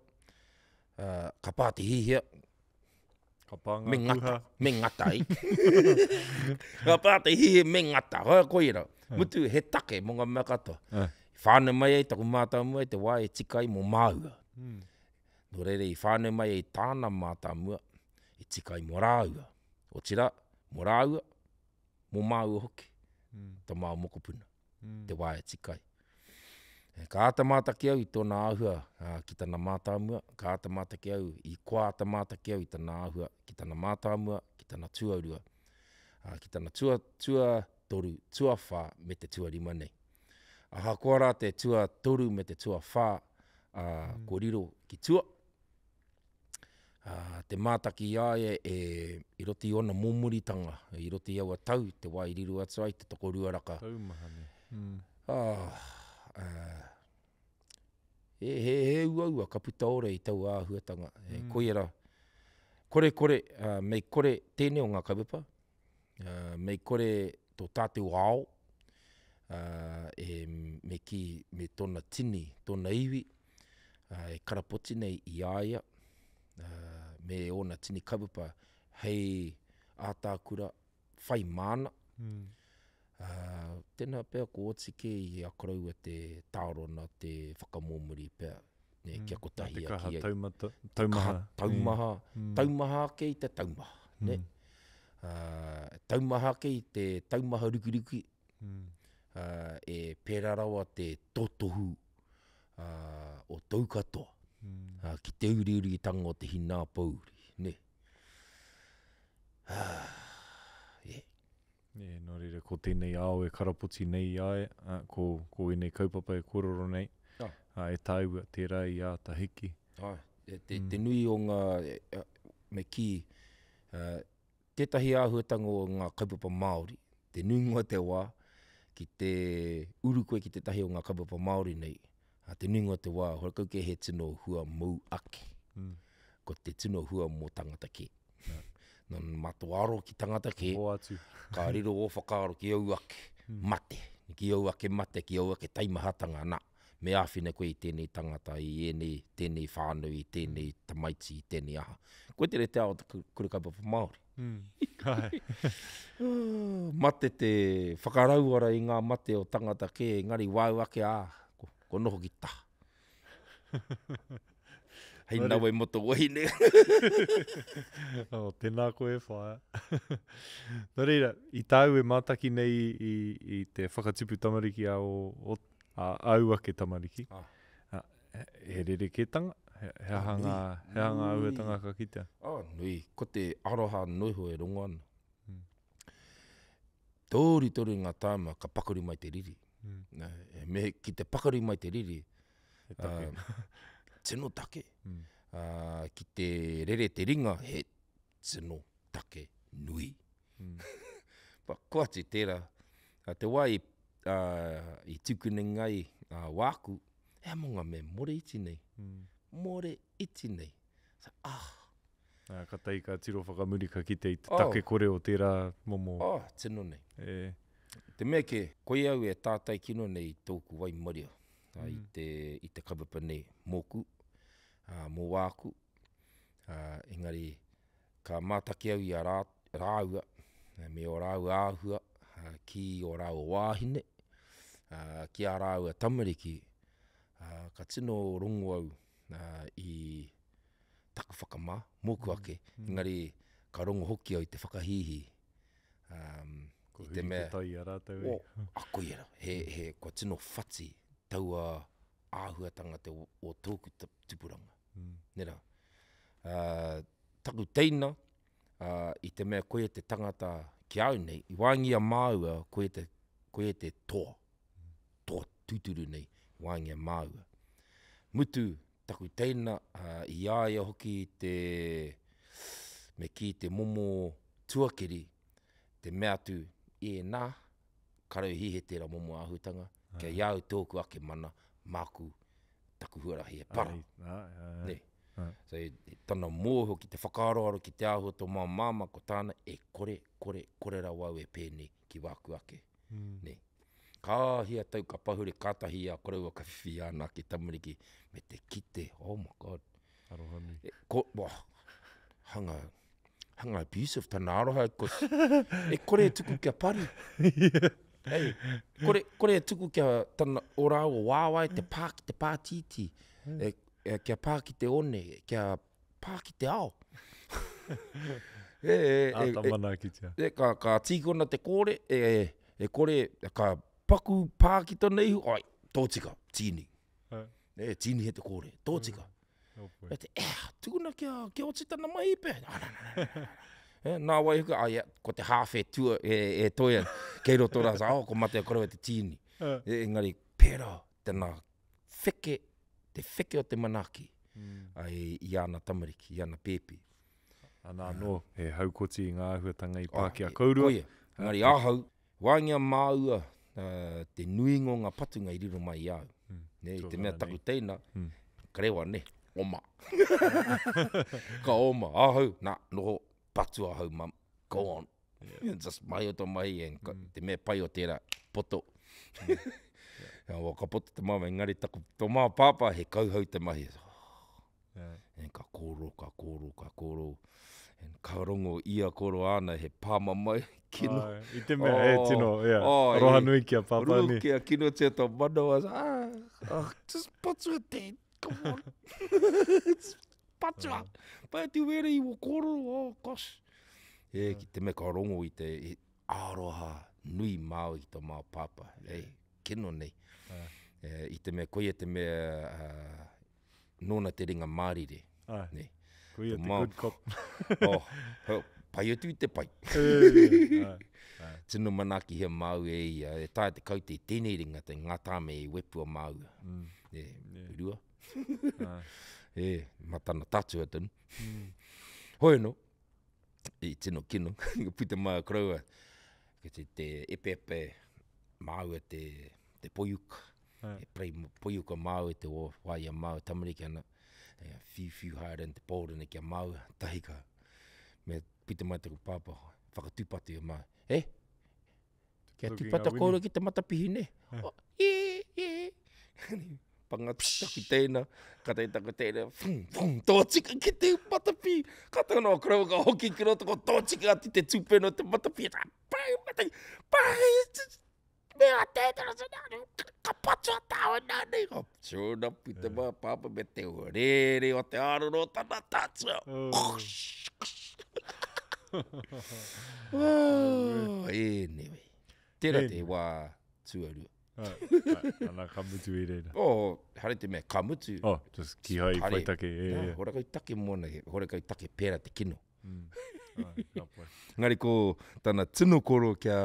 uh, ka pā te hihia, Ka pā ngā me ngata, me ngata ai. ka pā te hihi me ngata, hoi koira. Mutu, he take mō ngā mea katoa. I whānau mai ai taku mātāmua i te wā e tika ai mō māua. Mm. Nō reira, i whānau mai ai tāna mātāmua, i tika ai mō rāua. Otirā, mō rāua, mō māua hoki, mm. tā māua mokopuna. mm. te wā e tika ai. E, ka āta mātaki au i tōna āhua ki tana mātāmua, ka āta mātaki au, i koa āta mātaki au i tana āhua ki tana mātāmua, ki tana tuarua, ki tana tua, tuatoru, tuawhā me te tuarima nei. Ahakoa rā te tuatoru me te tuawhā, ā, mm. ko riro ki tua, Ā, te mātaki i a ia e, i roto i ōna mōmoritanga, i roto i aua tau, te wā i riro atu ai te tokorua raka. Taumaha nei. Mm. Ā, ā, he, he, he uaua ka puta ora i taua āhuatanga. Mm. E, koia rā, kore kore, ā, mei kore tēnei o ngā kaupapa, ā, mei kore tō tātou ao, E me kī, me tōna tini, tōna iwi, e karapoti nei i a ia, me ōna tini kaupapa hei ātākura whai māna. Mm. Tēnā pea ko oti kē i a koroua te tārona, te whakamōmuri pea, ne, mm. kia kotahi te kaha aki taumata, taumaha. Kaha taumaha, mm. taumaha ake i te taumaha. Mm. Ne? Taumaha ake i te taumaha rukiruki, mm. e pērā rawa te totohu o tōu katoa mm. ki te uriuritanga o te hināpōuri, ne? Yeah. Yeah, nō reira, ko tēnei ao e karapoti nei i a ia, uh, ko, ko ēnei kaupapa e kōrero nei, ah. uh, e tāua tērā i āta hiki. Ah, te, te, mm. te nui o ngā, e, me kī, uh, tētahi āhuatanga o ngā kaupapa Māori, te nuinga o te wā, ki te uru koe ki tētahi o ngā kaupapa Māori nei, a te nuinga o te wā, horakau kē he tino hua mou ake. Mm. Ko te tino hua mō tangata kē. Yeah. Nā, mā tō aro ki tangata kē, ka riro ō whakaaro ki ou ake mm. mate, ki ou ake mate, ki ou ake taimahatanga, nā, me āwhina koe i tēnei tangata, i ēnei, tēnei whānau, i tēnei tamaiti, i tēnei aha. Koe tere te ao te kura kaupapa Māori. Mm. Mate te whakarauora i ngā mate o tangata kē, engari wāu ake, ā, ko, ko noho ki taha. Hei nawe mo to wahine. oh, tēnā koe e whaea. Nō reira, i tāu e mātaki nei i, i, i te whakatipu tamariki a o, o, a āu ake tamariki, ah. he rerekētanga? He, he aha ngā, he aha ngā āhuatanga ka kitea? Oh, nui. Ko te aroha anō iho e rongo ana. Mm. Torutoru ngā tāma ka pakaru mai te riri. Mm. Me, ki te pakaru mai te riri, he take. Uh, tino take. Mm. Uh, ki te rere te ringa, he tino take nui. Mm. But ko atu tērā, te wā i, uh, i tukuna ngai uh, wāku, he mo ngā mea more iti nei. Mm. More iti nei. So, ah. Nā, ka tai ka tiro whakamuri ka kite i te oh. take kore o tērā momo. Oh, tino nei. E. Te mea ke, koe au e tātai kino nei i tōku waimaria mm. i, te, i te kaupapa nei mōku, uh, mō wāku, uh, engari Ka mātaki au i a rā, rāua, me ō rāua āhua, ki ō rāua wāhine, ki ā rāua tamariki, ka tino rongo au i taku whakamā, mōku ake, engari ka rongo hoki au i te whakahīhī. Um, Ko huri te tai i a rātou e. O, a koia rā, he, he, kua tino whati taua āhuatanga te, o tōku tupuranga. Mm. Nē rā. Uh, taku teina, uh, i te mea koia te tangata ki au nei, i waenga i a māua, koia te, koia te toa, toa tūturu nei, i waenga i a māua. Mutu, taku teina, uh, i a ia hoki te, me kī te momo tuakiri, te mea atu, e nā, karau hihe tērā momo āhuatanga, kei a au tōku ake mana, māku taku huarahi e para. Ai, ai, ai. Nē. So, tana mōhio ki te whakaaroaro ki te āhua tō māu māmā, ko tāna, e kore, kore, kore rawa au e pēnei ki wāku ake. Mm. Nē. Ka hia tau ka pahure kātahi a koroua ka whiwhi i āna ake tamariki me te kite, oh my God. Aroha nui. E, ko, wah, hanga, hanga abusive tana aroha, ko, e kore e tuku kia paru. yeah. Hey, kore, kore e tuku kia tana, o rāua wāwae te pā ki te pātītī, e, e, kia pā ki te one, kia pā ki te ao. e, e, e, Āta manaakitia. E, ka, ka tīkona te kōre, e, e kore, ka paku pā ki tona ihu, ai, tōtika, tīni. E, tīni he te kōre, tōtika. Mm. Oh e te, eh, tukuna kia, kia oti tana mahi pe. Ah, nā, nā, nā, nā, nā. E, nā wai huka, ah, yeah, ko te hāwhe tua e, e toe ana. Kei roto rā, oh, ko mate a koroua te tīni. E, engari, pērā, tana wheke, te wheke o te manaaki mm. ai, i ana tamariki, i ana pēpi. Ana anō, he haukoti i ngā āhuatanga i pā ki a kourua. Koia, engari ahau, Waenga māua te nuinga o ngā patunga i riro mai i a au. Mm. Ne, i te mea taku teina, mm. ka rewa ne, oma. ka oma, ahau, nā, noho, patu ahau, mam, go on. Yeah. Just mahi o tō mahi, and mm. te mea pai o tērā, poto. Yeah. Ka poto te māmā, engari taku, tō māua pāpā he kauhau te mahi. Yeah. And ka kōrero, ka kōrero, ka kōrero. And ka rongo ia kōrero āna he pāmamae, kino. Ai, i te mea, he tino, yeah. Oh, Aroha e. nui ki a pāpā Ru ni. kia kinotia tō manawa. Ah, ah, just patua te, come on. Just patua. Pai atu wera i wō kōrero, oh gosh. E, ki te mea ka rongo i te i, aroha nui māua ki tō māua pāpā. E, kino nei. E, i te mea, koia te mea, uh, nōna te ringa mārire. Ai. Nei. Koia Tō te māua- good cop. oh, oh, pai atu i te pai. E, ai. Tino manaakihia māua e ia, e taea te kaute i tēnei ringa te ngā tāme i wepua māua. Mm. E, Yeah. rua. Ai. E, ma tana tatua tonu. Mm. Hoi anō, i tino kino, ka puta mai a koroua, ki te, te epeepe māua te, te poiuka. Ai. E prei poiuka māua te o wā i a māua tamariki ana, e whiuwhiu haere ana te pōrene ki a māua, tahi ka, me puta mai taku pāpā, whakatūpato i a māua, e, Kia tūpato kōrua ki te matapihi, nē? Oh, ī, ī. Panga taku teina, ka tae taku teina, fum, fum, tōtika ki te matapihi. Ka tae noa koroua ka hoki ki roto, ko tōtika atu te tūpeno te matapihi. Pai, pai, pai, me a tētara ka patua tāua nā nei. Ka sure enough, puta mai a pāpā me te rere o te aroro o tana tātua. Oh. Oh, anyway. Tērā te wā tuarua. Ana, ka mutu i reira. Oh, hare te mea, ka mutu. Oh, just kihai i whai take. E, e. Horekau take mōna, horekau take pērā te kino. Mm. Ai, ka pai. Engari ko tana tino koro kia,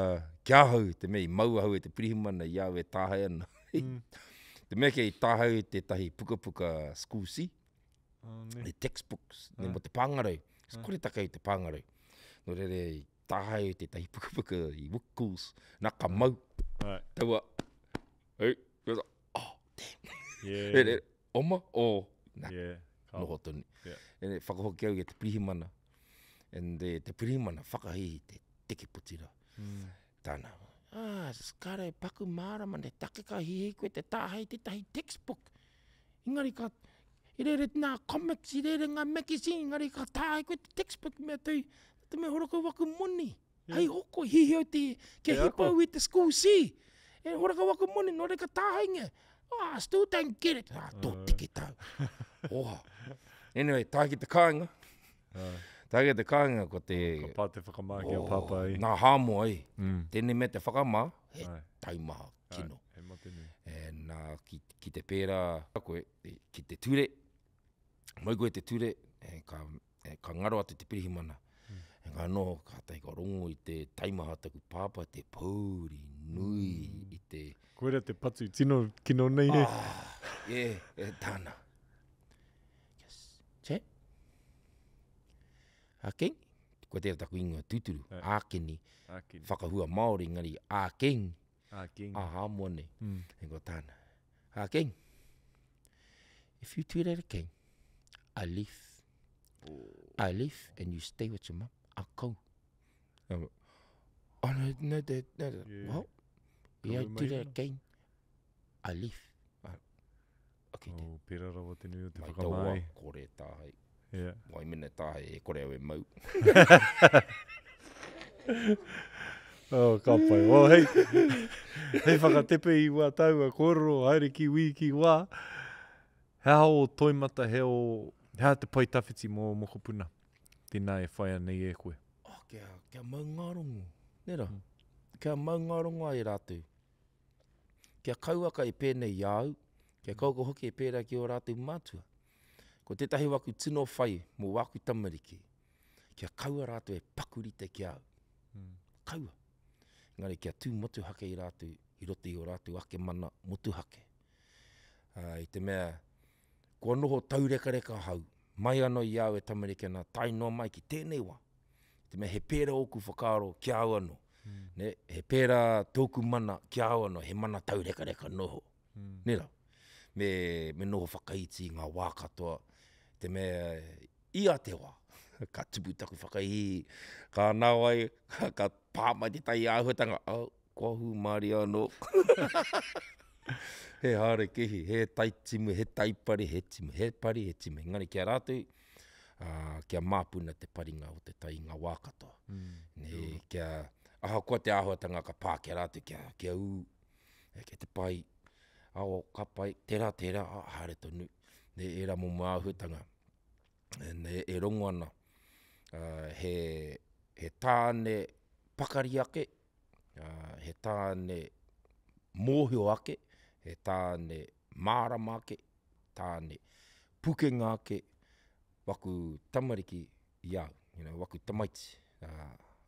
kia ahau, te mea i mau ahau e te pirihimana i au e tāhae ana. Mm. Te mea kei tāhae tētahi pukapuka School C, Oh, ne. the textbooks, ne, mo te pāngarau. Ah. Kore take i te pāngarau. Nō reira, i tāhae tētahi pukapuka i Wickles, nā ka mau. Right. Taua, hey, oh, damn. Yeah. Re, re, oma, oh, nā, yeah. Ka. noho tonu. Yeah. Ene, whakahoki au i te pirihimana, and te, te pirihimana whakahihi te teke putira. Mm. Tāna, ah, skare paku mārama, ne take ka hihi koe te tāhae tētahi textbook. Engari ka, i rere nā comics, i rere ngā magazine, engari ka tāhae koe te textbook mea tui, te mea horakau waku moni. Yeah. Hei hoko, hihi au te, kia Te hipa ako. au i te school C. E horakau waku moni, nō reira ka tāhaengia. Ah, I still don't get it. Ah, tō tike tau. Oha. Anyway, tae ki te kāinga. Ah. Tae ki te kāinga, ko te... Ka pā te whakamā ki a pāpā i. Nā Hāmoa i. Mm. Tēnei mea te whakamā, he Ai. taumaha kino. Ai, he mate nui. E, nā, ki, ki te pērā koe, ki te ture, mau koe te ture, e, ka, e, ka ngaro atu te pirihimana. Mm. E, ka noho, ka tahi ka rongo i te taimaha taku pāpā, te pōuri nui mm. i te... Koira te patu tino kino nei e. Ah, e, e, tāna. Yes. Che? Ākeni? Ko tērā taku ingoa tūturu. Ākeni. Ākeni. Whakahua Māori, engari Ākeng. Ākeng. A Hāmoa nei. Mm. E ko tāna. Ākeng. If you do that again, I leave. Oh. I leave and you stay with your mum. I'll go. Um, oh, no, no, no, no. Yeah. Well, yeah, I do that again, I leave. Okay, oh, pērā rawa te nui o te Mai whakamā. taua, kore tāhei. Yeah. Waimene tāhei, e kore au e mau. oh, ka pai. Well, hei, hei whakatepe i wā taua kōrero, haere ki wī ki wā. He aha o toimata, he o, he aha te pae tawhiti mō mokopuna? Tēnā e whaia nei e koe. Oh, kia, kia mau ngā rongo. Nē rā? Mm. Kia mau ngā rongo ai rātou. Kia kauaka e pēnei i a au, kia kauaka hoki e pērā ki ō rātou mātua. Ko tētahi waku tino whai mō wāku tamariki, kia kaua rātou e paku rite ki a au. Mm. Kaua. Engari kia tū motuhake i rātou, i roto i ō rātou ake mana motuhake. Uh, I te mea, kua noho taurekareka ahau, mai anō i a au e tamariki ana, tae noa mai ki tēnei wā. I te mea, he pērā ōku whakaaro ki a au anō. Mm. Ne? He pērā tōku mana ki a au anō, he mana taurekareka noho. Mm. Nē rā? Me, me noho whakaiti i ngā wā katoa. Te mea, ia te wā, ka tupu taku whakahī, ka nāwai, ka, ka pā mai tētahi āhuatanga, oh, Kua hūmārie anō. He hārekehi, he taitimu, he taipari, he timu, he pari, he timu. Engari ki a rātou, ā, kia māpuna te paringa o te tai i ngā wā katoa. Mm. Nē, kia, ahakoa te āhuatanga ka pā ki a rātou, kia, kia ū, kia te pai, ao, ka pai, tērā, tērā, ā, haere tonu. Nē, ērā momo āhuatanga. Nē, e rongo ana, ā, he, he tāne pakari ake, he tāne mōhio ake, he tāne mārama ake, tāne pukenga ake waku tamariki i au, you know, waku tamaiti,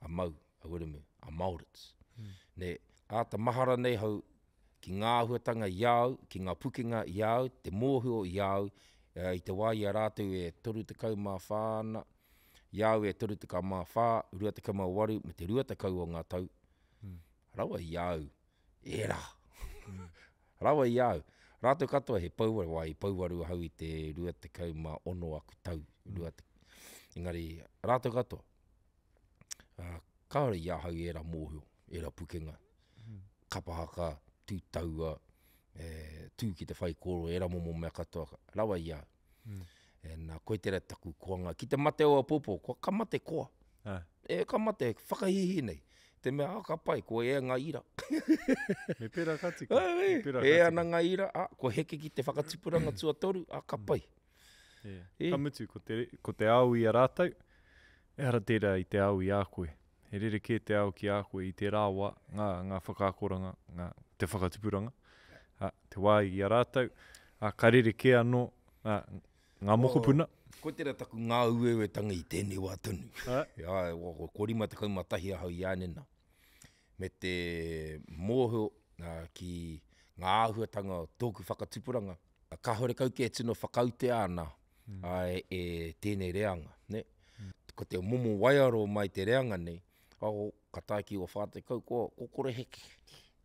a Mau, a Wiremu, a Maurits. Mm. Ne, āta mahara nei hau ki ngā āhuatanga i a au, ki ngā pukenga i a au, te mōhio i a au, i te wā i a rātou e 34 ana, i a au e 34, 28 me te 20 o ngā tau, mm. rawa i a au, ērā. Mm. rawa i a au. Rātou katoa he pouwaru, wā i pouwaru ahau i te 26 aku tau. Mm. Engari, rātou katoa, uh, kāore i ahau ērā mōhio, ērā pukenga. Mm. Kapa haka, tū taua, e, tū ki te whaikōrero, ērā momo mea katoa, rawa i a au. Mm. E, nā, koe tērā taku koanga. Ki te mate o apopo, kua ka mate koa. Ah. E, ka mate, whakahihi nei. Te mea, ah, ka pai, ko ea ngā ira. Me pērā ka tika. Me pērā ka tika. E ana ngā ira, ah, kua heke ki te whakatipuranga tuatoru, ah, ka mm. pai. Yeah. E. Ka mutu, ko te, ko te ao i a rātou, ehara tērā i te ao i a koe. He rerekē te ao ki a koe i tērā wā, ngā, ngā whakaakoranga, ngā, te whakatupuranga, ā, te wā i a rātou, ā, ka rerekē anō, ā, ngā mokopuna. Oh, ko tērā taku ngāueuetanga i tēnei wā tonu. Ā, ko 51 ahau i ānena. Me te mōhio ki ngā āhuatanga o tōku whakatupuranga, kāore kau kē tino whakautea ana mm. e tēnei reanga. Ne? Mm. Ko te momo waiaro mai te reanga nei, oh, ka tae ki o 40, ko, ko kore heke.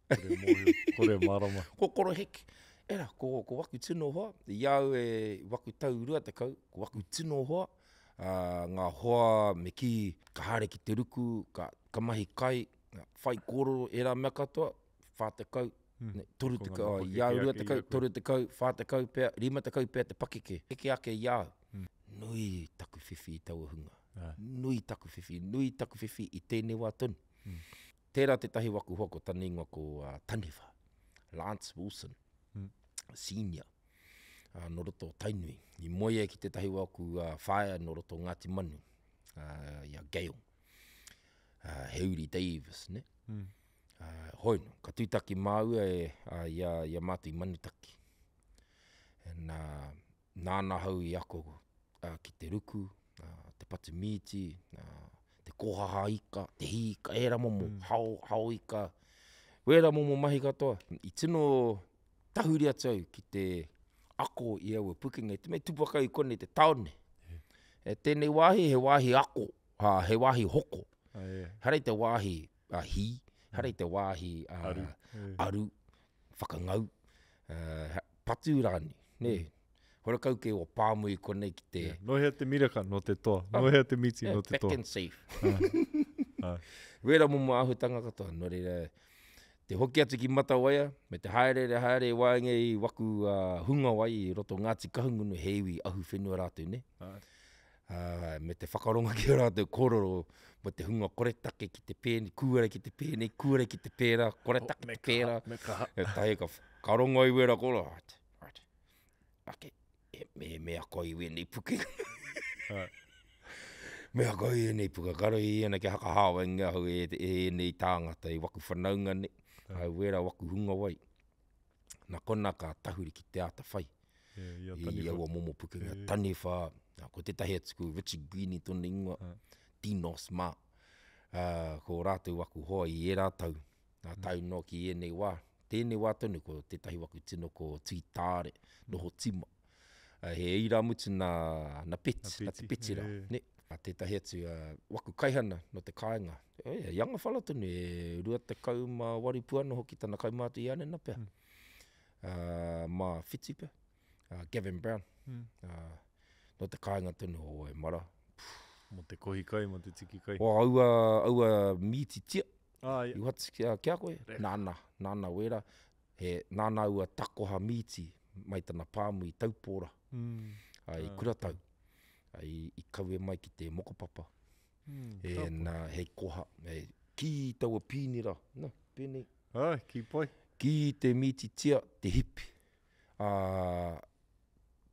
Kore mōhio, kore marama. Ko kore heke. Era, ko, ko waku tino hoa, i au e waku tau 20, ko waku tino hoa, uh, ngā hoa me kī, ka haere ki te ruku, ka, ka mahi kai, whai kōrero, ērā mea katoa, 40, mm. 30, oh, i au 20, 30, 40 pea, 50 pea te pakeke, heke ake i au. Mm. Nui taku whiwhi i taua hunga. Ah. Nui taku whiwhi, nui taku whiwhi i tēnei wā tonu. Mm. Tērā tētahi waku hoa ko tana ingoa ko uh, Taniwha, Lance Wilson, mm. senior, uh, no roto o Tainui. I moe ai ki tētahi waku uh, whaea no roto o Ngāti Manu, uh, i a Gail. Uh, he uri Davis, ne? Mm. Uh, hoi no, ka tūtaki māua e, uh, i, a, i a mātou i Manutaki. And, uh, nāna ahau i ako uh, ki te ruku, uh, te patu mīti, uh, te kohaha ika, te hī ika, ērā momo, mm. hao, hao ika, wērā momo mahi katoa. I tino tahuri atu au ki te ako i aua pukenga, i te mea tupu ake au i konei te taone. Yeah. E, tēnei wāhi, he wāhi ako, ha, he wāhi hoko. Ah, yeah. Hara i te wāhi a hī, hara i te wāhi a, aru, aru whakangau, uh, patu rānei, nē. Mm. Horakau kei o pāmu i konei ki te... Yeah. Nō hea te miraka, nō te toa. Nō hea te miti, yeah, nō te toa. Back and safe. Ah. Wera momo āhuatanga katoa. Nō reira, te hoki atu ki Matawaia, me te haereere haere i waenga i waku uh, hungawai i roto Ngāti Kahungunu, he iwi ahu whenua rātou, ne? Ah. Ā, me te whakarongo ki ō rātou kōrero mō te hunga koretake ki te pēne, kūare ki te pēnei, kūare ki te pērā, koretake te pērā. Me kaha, me kaha. E tahi ka, ka rongo i wera kōrero, right, right, ake, e, me, me ako i wēnei puke. Me ako i ēnei puka, karo i ana kia hakahāwaingia ahau e, e ēnei tāngata i waku whanaunga nei, ai wera waku hunga wai. Na kona ka tahuri ki te āta whai. Yeah, i, i aua momo pukenga. Yeah. Taniwha, ko tētahi atu ko Richard Greene tōna ingoa, yeah. Dinos mā. Uh, ko rātou waku hoa i ērā tau, nā mm. tau noa ki ēnei wā. Tēnei wā tonu ko tētahi waku tino ko Tui Tāre, noho tima. Uh, he irāmutu nā, nā Peti, nā te Peti rā. Yeah. Ne? A tētahi atu, uh, waku kaihana no te kāinga. E, i anga whala tonu, e 28 puana hoki tana kaumātua i anena pea. Mm. Uh, mā whitu pea. Uh, Gavin Brown. Mm. Uh, no te kāinga tonu o e mara. Mō te kohi kai, mō te tiki kai. O, aua, aua mīti tia. Ah, yeah. I whati ki a, ki a koe? Nāna, nāna wera. He, nāna ua takoha mīti mai tana pāmu i Taupōra, mm. i ah. Kuratau, i, i kawe mai ki te mokopapa. Mm, e, nā, hei koha, hei, ki taua pīnira, na, pēnei. Ai, ki pai. Ki te mīti tia, te hipi. Ā,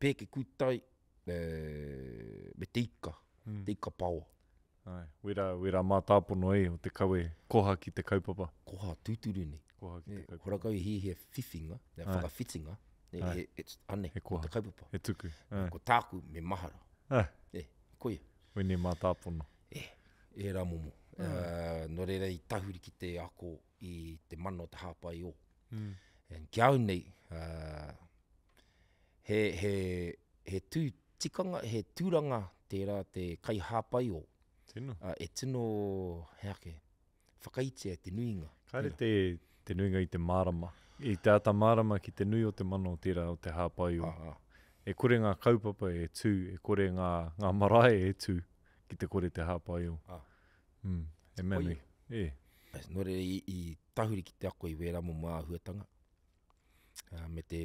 pēke kūtai, e, me te ika, mm. te ika paoa. Ai, wera, wera mātāpono e o te kawe koha ki te kaupapa. Koha tūturu nei. Koha ki te kaupapa. Horakau i hihia whiwhinga, e whakawhitinga, e, e, e, ane, he koha. te kaupapa. He tuku. Ai. Ko tāku me mahara. Ai. E, koia. Wene mātāpono. E, e rā momo. Uh, nō reira i tahuri ki te ako i te mana o te hāpai o. Mm. And ki au nei, uh, he, he, he tū tikanga, he tūranga tērā te kaihāpai o. Tino. Uh, e tino, he ake, whakaitia te nuinga. Kāre te, te nuinga i te mārama. I te ata mārama ki te nui o te mana o tērā o te hāpai o. Ah, ah. E kore ngā kaupapa e tū, e kore ngā, ngā marae e tū ki te kore te hāpai o. Ah. Mm, e mea nui. E. Nō reira i, i tahuri ki te ako i wērā momo āhuatanga, uh, me te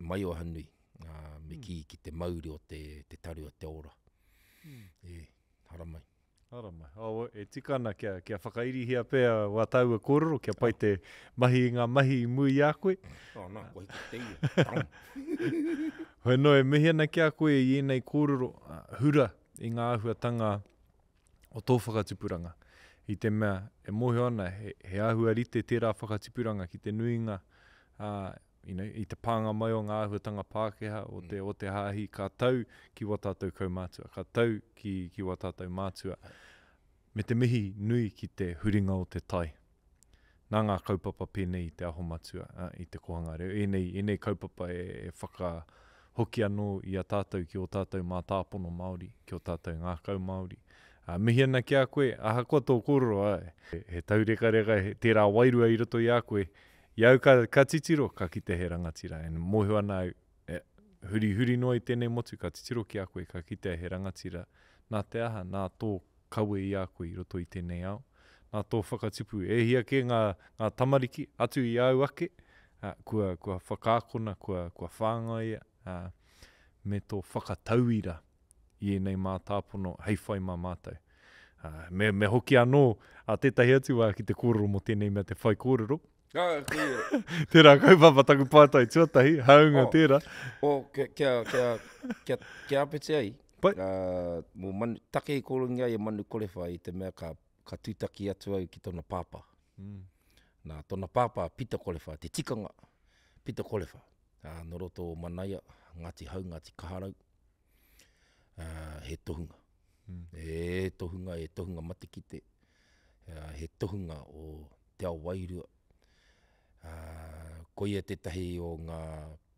maioha nui, uh, me Mm. kī ki te mauri o te, te taru o te ora. Mm. E, haramai. Haramai. Oh, e tika ana kia, kia whakairihia pea wā tāua kōrero, kia pai te mahi i ngā mahi i mua i a koe. Oh, nā, kua hiki te ia. Tam. Hoi anō, e mihi ana ki a koe i ēnei kōrero, uh, hura i ngā āhuatanga o tō whakatupuranga. I te mea, e mōhio ana, he, he āhua rite tērā whakatupuranga ki te nuinga, uh, you know, i te pānga mai o ngā āhuatanga Pākehā, o te, o te hāhi, ka tau ki wā tātou kaumātua, ka tau ki, ki wā tātou mātua. Me te mihi nui ki te huringa o te tai. Nā ngā kaupapa pēnei i Te Aho Matua, ā, i Te Kōhanga Reo, ēnei, ēnei kaupapa e, e whakahoki anō i a tātou ki ō tātou mātāpono Māori, ki ō tātou ngākau Māori. Ā, mihi ana ki a koe, ahakoa tō kōrero, āe, he taurekareka, he, tērā wairua i roto i a koe, i au ka, ka titiro, ka kite he rangatira, and mōhio ana au, e, huri, huri noa i tēnei motu, ka titiro ki a koe, ka kitea he rangatira, nā te aha, nā tō kawe i a koe i roto i tēnei ao, nā tō whakatipu, e hia kē ngā, ngā tamariki, atu i āu ake, ā, kua, kua whakaakona, kua, kua whāngaia, ā, me tō whakatauira i ēnei mātāpono hei whai mā mātou. Ā, me, me hoki anō a tētahi atu wā ki te kōrero mō tēnei mea te whaikōrero. Ah, koia. Tērā kaupapa taku pātai tuatahi, hāunga Oh. tērā. Oh, kia, kia, kia, kia, kia apete ai. Pai. Uh, mō manu, take i kōrungia i a Manu Korewha i te mea ka, ka tūtaki atu au ki tōna pāpā. Mm. Nā, tōna pāpā, Pita Korewha, te tikanga, Pita Korewha. Uh, nō roto o Manaia, Ngāti Hau, Ngāti Kaharau. Uh, he tohunga. Mm. He tohunga, he tohunga matekite. Uh, he tohunga o te ao wairua. Uh, koia tētahi o ngā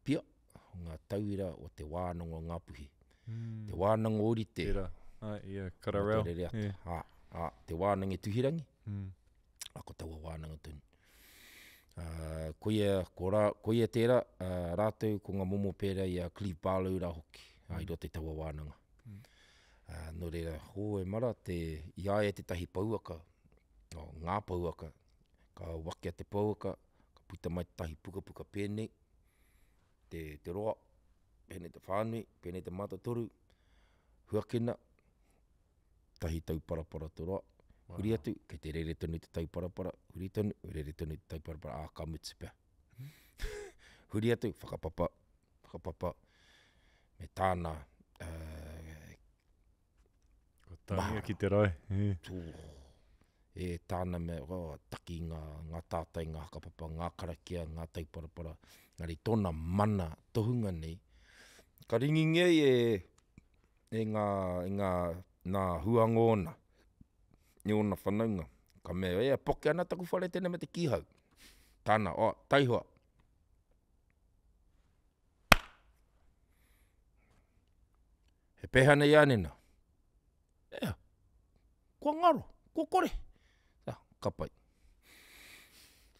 pia, o ngā tauira o te wānanga o Ngāpuhi. Mm. Te wānanga ōrite. Tērā. Ai, ia, Kararau. Motorereata. Yeah. Ā, ā, te wānanga e Tuhirangi, Mm. a ko taua wānanga tonu. Uh, koia, ko rā, koia tērā, uh, rātou ko ngā momo pērā i a Clive Barlow rā hoki, mm. i roto i taua wānanga. Mm. Uh, nō reira, hō e mara, te, i a ia tētahi pouaka, o, ngā pouaka, ka wakia te pouaka, ka puta mai tētahi pukapuka pēnei, te, te roa, pēnei te whānui, pēnei te mātotoru, huakina, tahi tauparapara te roa, huri atu, kei te rere tonu te tauparapara, huri tonu, rere tonu te tauparapara, ā, ka mutu pea. Huri atu, whakapapa, whakapapa, me tāna, uh, Ko tāngia ki te rae. E. tū, e tāna me, oh, taki ngā, ngā tātai, ngā hakapapa, ngā karakia, ngā tauparapara, engari tōna mana tohunga nei, ka ringingia e, e ngā, e ngā, nā huanga ōna, i ōna whanaunga. Ka mea, e, poke ana taku whare tēnei me te kīhau. Tāna, oh, taihoa. He pēhea nei a Nena? Ea, kua ngaro, kua kore. Ah, ka pai.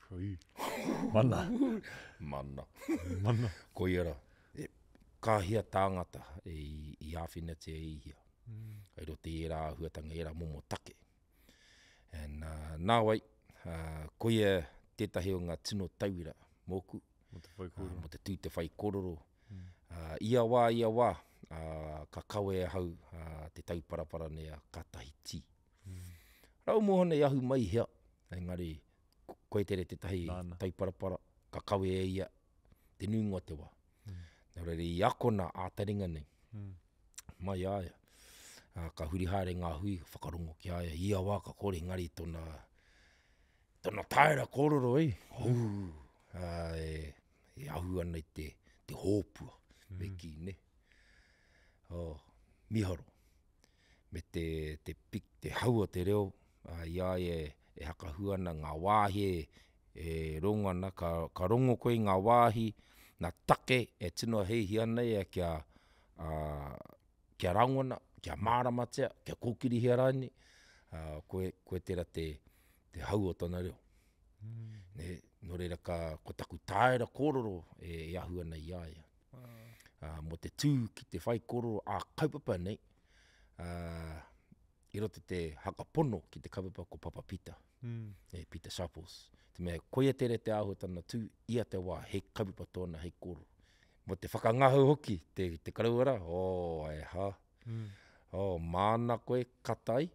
Hui. Mana. Mana. Mana. Koia rā. E, ka hia tāngata e, i, i āwhinatia e ia. Mm. I roto i ērā āhuatanga, ērā momo take. And, uh, nāwai, koia tētahi o ngā tino tauira mōku. Mō te whaikōrero. Mō te tū te whaikōrero. Ia wā, ia wā, ka kawe ahau te tauparapara nei a Ka Tahiti. Rau mōhona i ahu mai i hea, engari koe tere tētahi tauparapara ka kawe e ia te nuinga o te wā. Nō reira i akona ā taringa nei mai a ia. Ka huri haere ngā hui, whakarongo ki a ia, ia wā ka kore engari tōna, tōna taera kōrero e, hū, e, e ahu ana i te, te hōpua, me kī, ne? Oh, miharo. Me te, te, pik, te hau o te reo, uh, i a ia e, e hakahua ana ngā wāhi e, e rongo ana, ka, ka rongo koe i ngā wāhi, nā take e tino heihi ana ia kia, uh, kia rangona, kia māramatia, kia kōkirihia rānei, uh, koe, koe tērā te, te hau o tana reo. Mm. Ne, nō reira ka, ko taku tāera kōrero e, e ahu ana i a ia. Uh, mō te tū ki te whai kōrero ā kaupapa nei, uh, i roto te hakapono ki te kaupapa ko Papa Pita, mm. e Pita Sharples. Te mea, koia tere te āhuatanga tū ia te wā, he kaupapa tōna hei kōrero. Mō te whakangahau hoki, te, te karaua rā, oh, e ha. Mm. Oh, māna koe katai,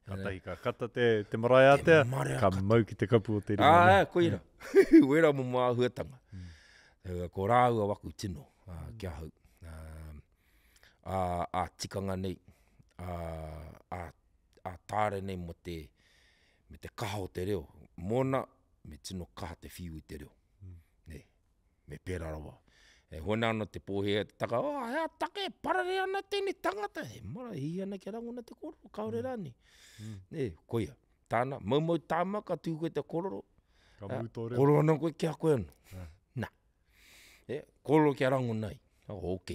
Katahi ka kata te, te marae ātea, ka mau ki te kapu o te ringa. Ā, koira. Mm. Wera momo āhuatanga. Mm. Ko rāua waku tino uh, ki ahau. Uh, a, a tikanga nei, a, a, a tāre nei mo te, me te kaha o te reo. Mōna, me tino kaha te whiu i te reo. Mm. Ne. Me pērā rawa. E hona ana te pōhēhē te taka, oh, hea take, parare ana tēnei tangata. He mara, hī ana kia rangona te kōrero, kāore mm. rānei. Mm. Nē, koia. Tāna, maumau tāma ka tū koe te kōrero. Ka mū tō reo. Kōrero ana koe ki a koe anō. Ah. Nā. E, kōrero kia rangona ai. Oh, ok.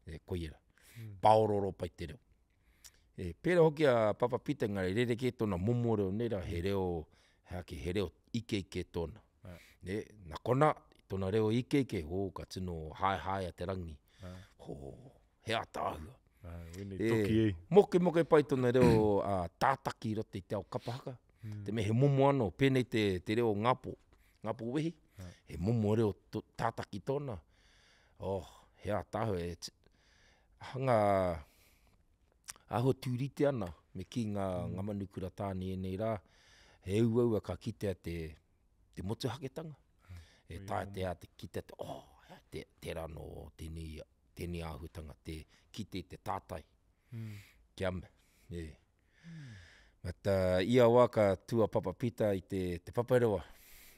E, koia rā. Mm. Pāororo pai te reo. E, pērā hoki a Papa Pita, engari rerekē tōna momo reo, nei rā, he reo, he ake, he reo ikeike tōna. Ne, nā kona, tōna reo ikeike, hō, ka tino haehaea te rangi. Hō, he ātaahua. Wēnei toki e. Mokemoke pai tōna reo a, tātaki i roto i te ao kapa haka. Mm. Te mea he momo anō, pēnei te, te reo Ngāpō, Ngāpō Wehi, he momo reo tātaki tōna. Oh, he ātaahua, e, hanga āhua tūrite ana me kī ngā, mm. ngā manu kura tāne i ēnei rā, he uaua ka kitea te, te motuhaketanga. E taea te a te kitea te, oh, te, tērā nō tēnei, tēnei āhuatanga, te kite te tātai. Mm. Kia me, e. Mm. But, uh, ia wā ka tū a Papa Pita i te, te paparewa,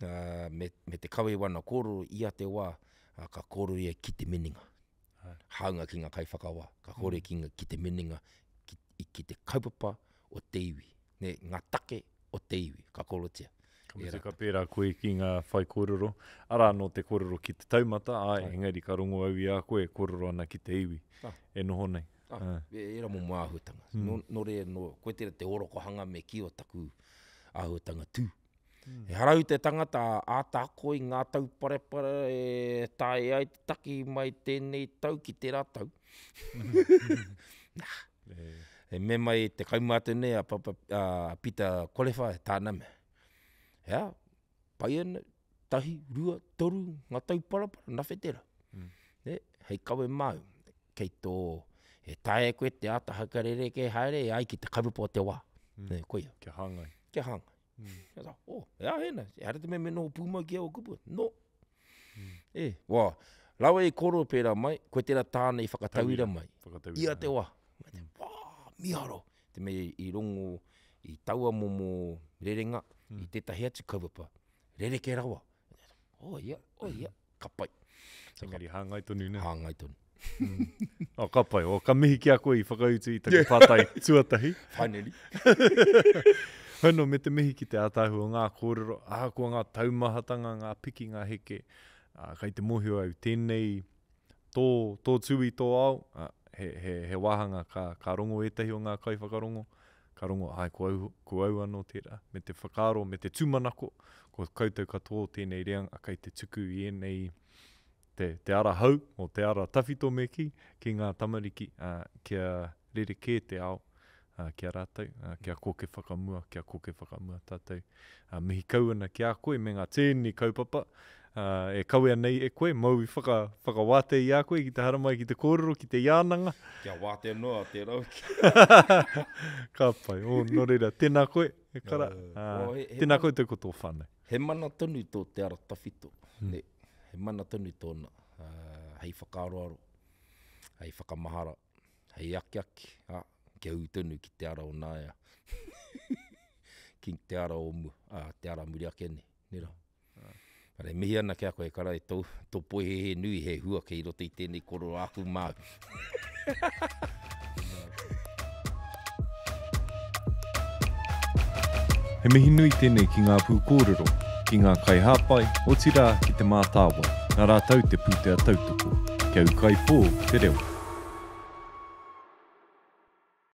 uh, me, me te kawe wana kōrero ia te wā, uh, ka kōrero ia ki te minenga. Hāunga ki ngā kaiwhakawā, ka kore ki, ngā, ki te minenga, ki, ki te kaupapa o te iwi, ne, ngā take o te iwi, ka kōrerotia. Ka mutu ka pērā koe ki ngā whaikōrero, arā nō te kōrero ki te taumata, āe, engari ka rongo au i a koe e kōrero ana ki te iwi e noho nei. Ah, ērā momo āhuatanga. Mm. Nō, nō reira, nō, koe tērā te orokohanga me kī o taku āhuatanga tū. Mm. Ehara au te tangata āta ako i ngā tauparepare e taea ai te taki mai tēnei tau ki tērā tau. Nā. E me mai te kaumātua nei a Papa, a Pita Korewha, tāna mea. Ea, pai ana, tahi, rua, toru, ngā tauparapara, nawhe tērā. Mm. Ne, hei kawe māu, kei tō, e taea e koe te āta hakarerekē haere e ai ki te kaupapa o te wā. Mm. Ne, koia. Kia hāngai. Kia hāngai. Mm. Ka oh, e a hena, ehara te mea me noho pūmau ki aua kupu. No. Mm. E, wā, rawe i koro pērā mai, koe tērā tāna i whakatauira mai. Whakatauira. Ia te wā. Mm. Te, wā, miharo. Te mea i rongo i taua momo rerenga, mm. i tētahi atu kaupapa. Rerekē rawa. Oh, ia, oh, ia. Ka pai. Engari hāngai tonu, nē? Hāngai tonu. Mm. Oh, ka pai. Oh, ka mihi ki a koe i whakautu i taku pātai tuatahi. Finally. Hono, me te mihi ki te ātaahua o ngā kōrero, ahakoa ngā taumahatanga, ngā piki, ngā heke, ā, kei te mōhio au, tēnei tō, tō tū i tō ao, ā, he, he, he wāhanga ka, ka rongo ētahi o ngā kaiwhakarongo, Ka rongo, āe, ko au, ko au anō tērā. Me te whakaaro, me te tūmanako, ko koutou katoa o tēnei reanga kei te tuku i ēnei, te, te ara hou, o te ara tawhito me kī, ki ngā tamariki, ā, kia rerekē te ao, ki a rātou, kia koke whakamua, kia koke whakamua tātou. Mihi kau ana ki a koe me ngā tēni kaupapa e kawea nei e koe, mōu i whaka, whakawātea i a koe ki te haramai ki te kōrero, ki te iānanga. Kia wātea noa tērā wiki. Ka pai, oh, nō reira, tēnā koe, e kara, oh, he, he tēnā koutou ko tō whānau. He mana tonu tō te ara tawhito, mm. ne, he mana tonu tōna, uh, hei whakaaroaro, hei whakamahara, hei akiaki, ā, kia ū tonu ki te ara o nāia, ki te ara o mua, ā, te ara muri ake nei, nē rā. Ara, e mihi ana ki a koe, kara, e tō, tō poihehe nui he hua kei roto i tēnei koro āku māu. He mihi nui tēnei ki ngā pūkōrero, ki ngā kaihāpai, otirā ki Te Mātāwai, nā rātou te pūtea tautoko. Kia ūkaipō te reo.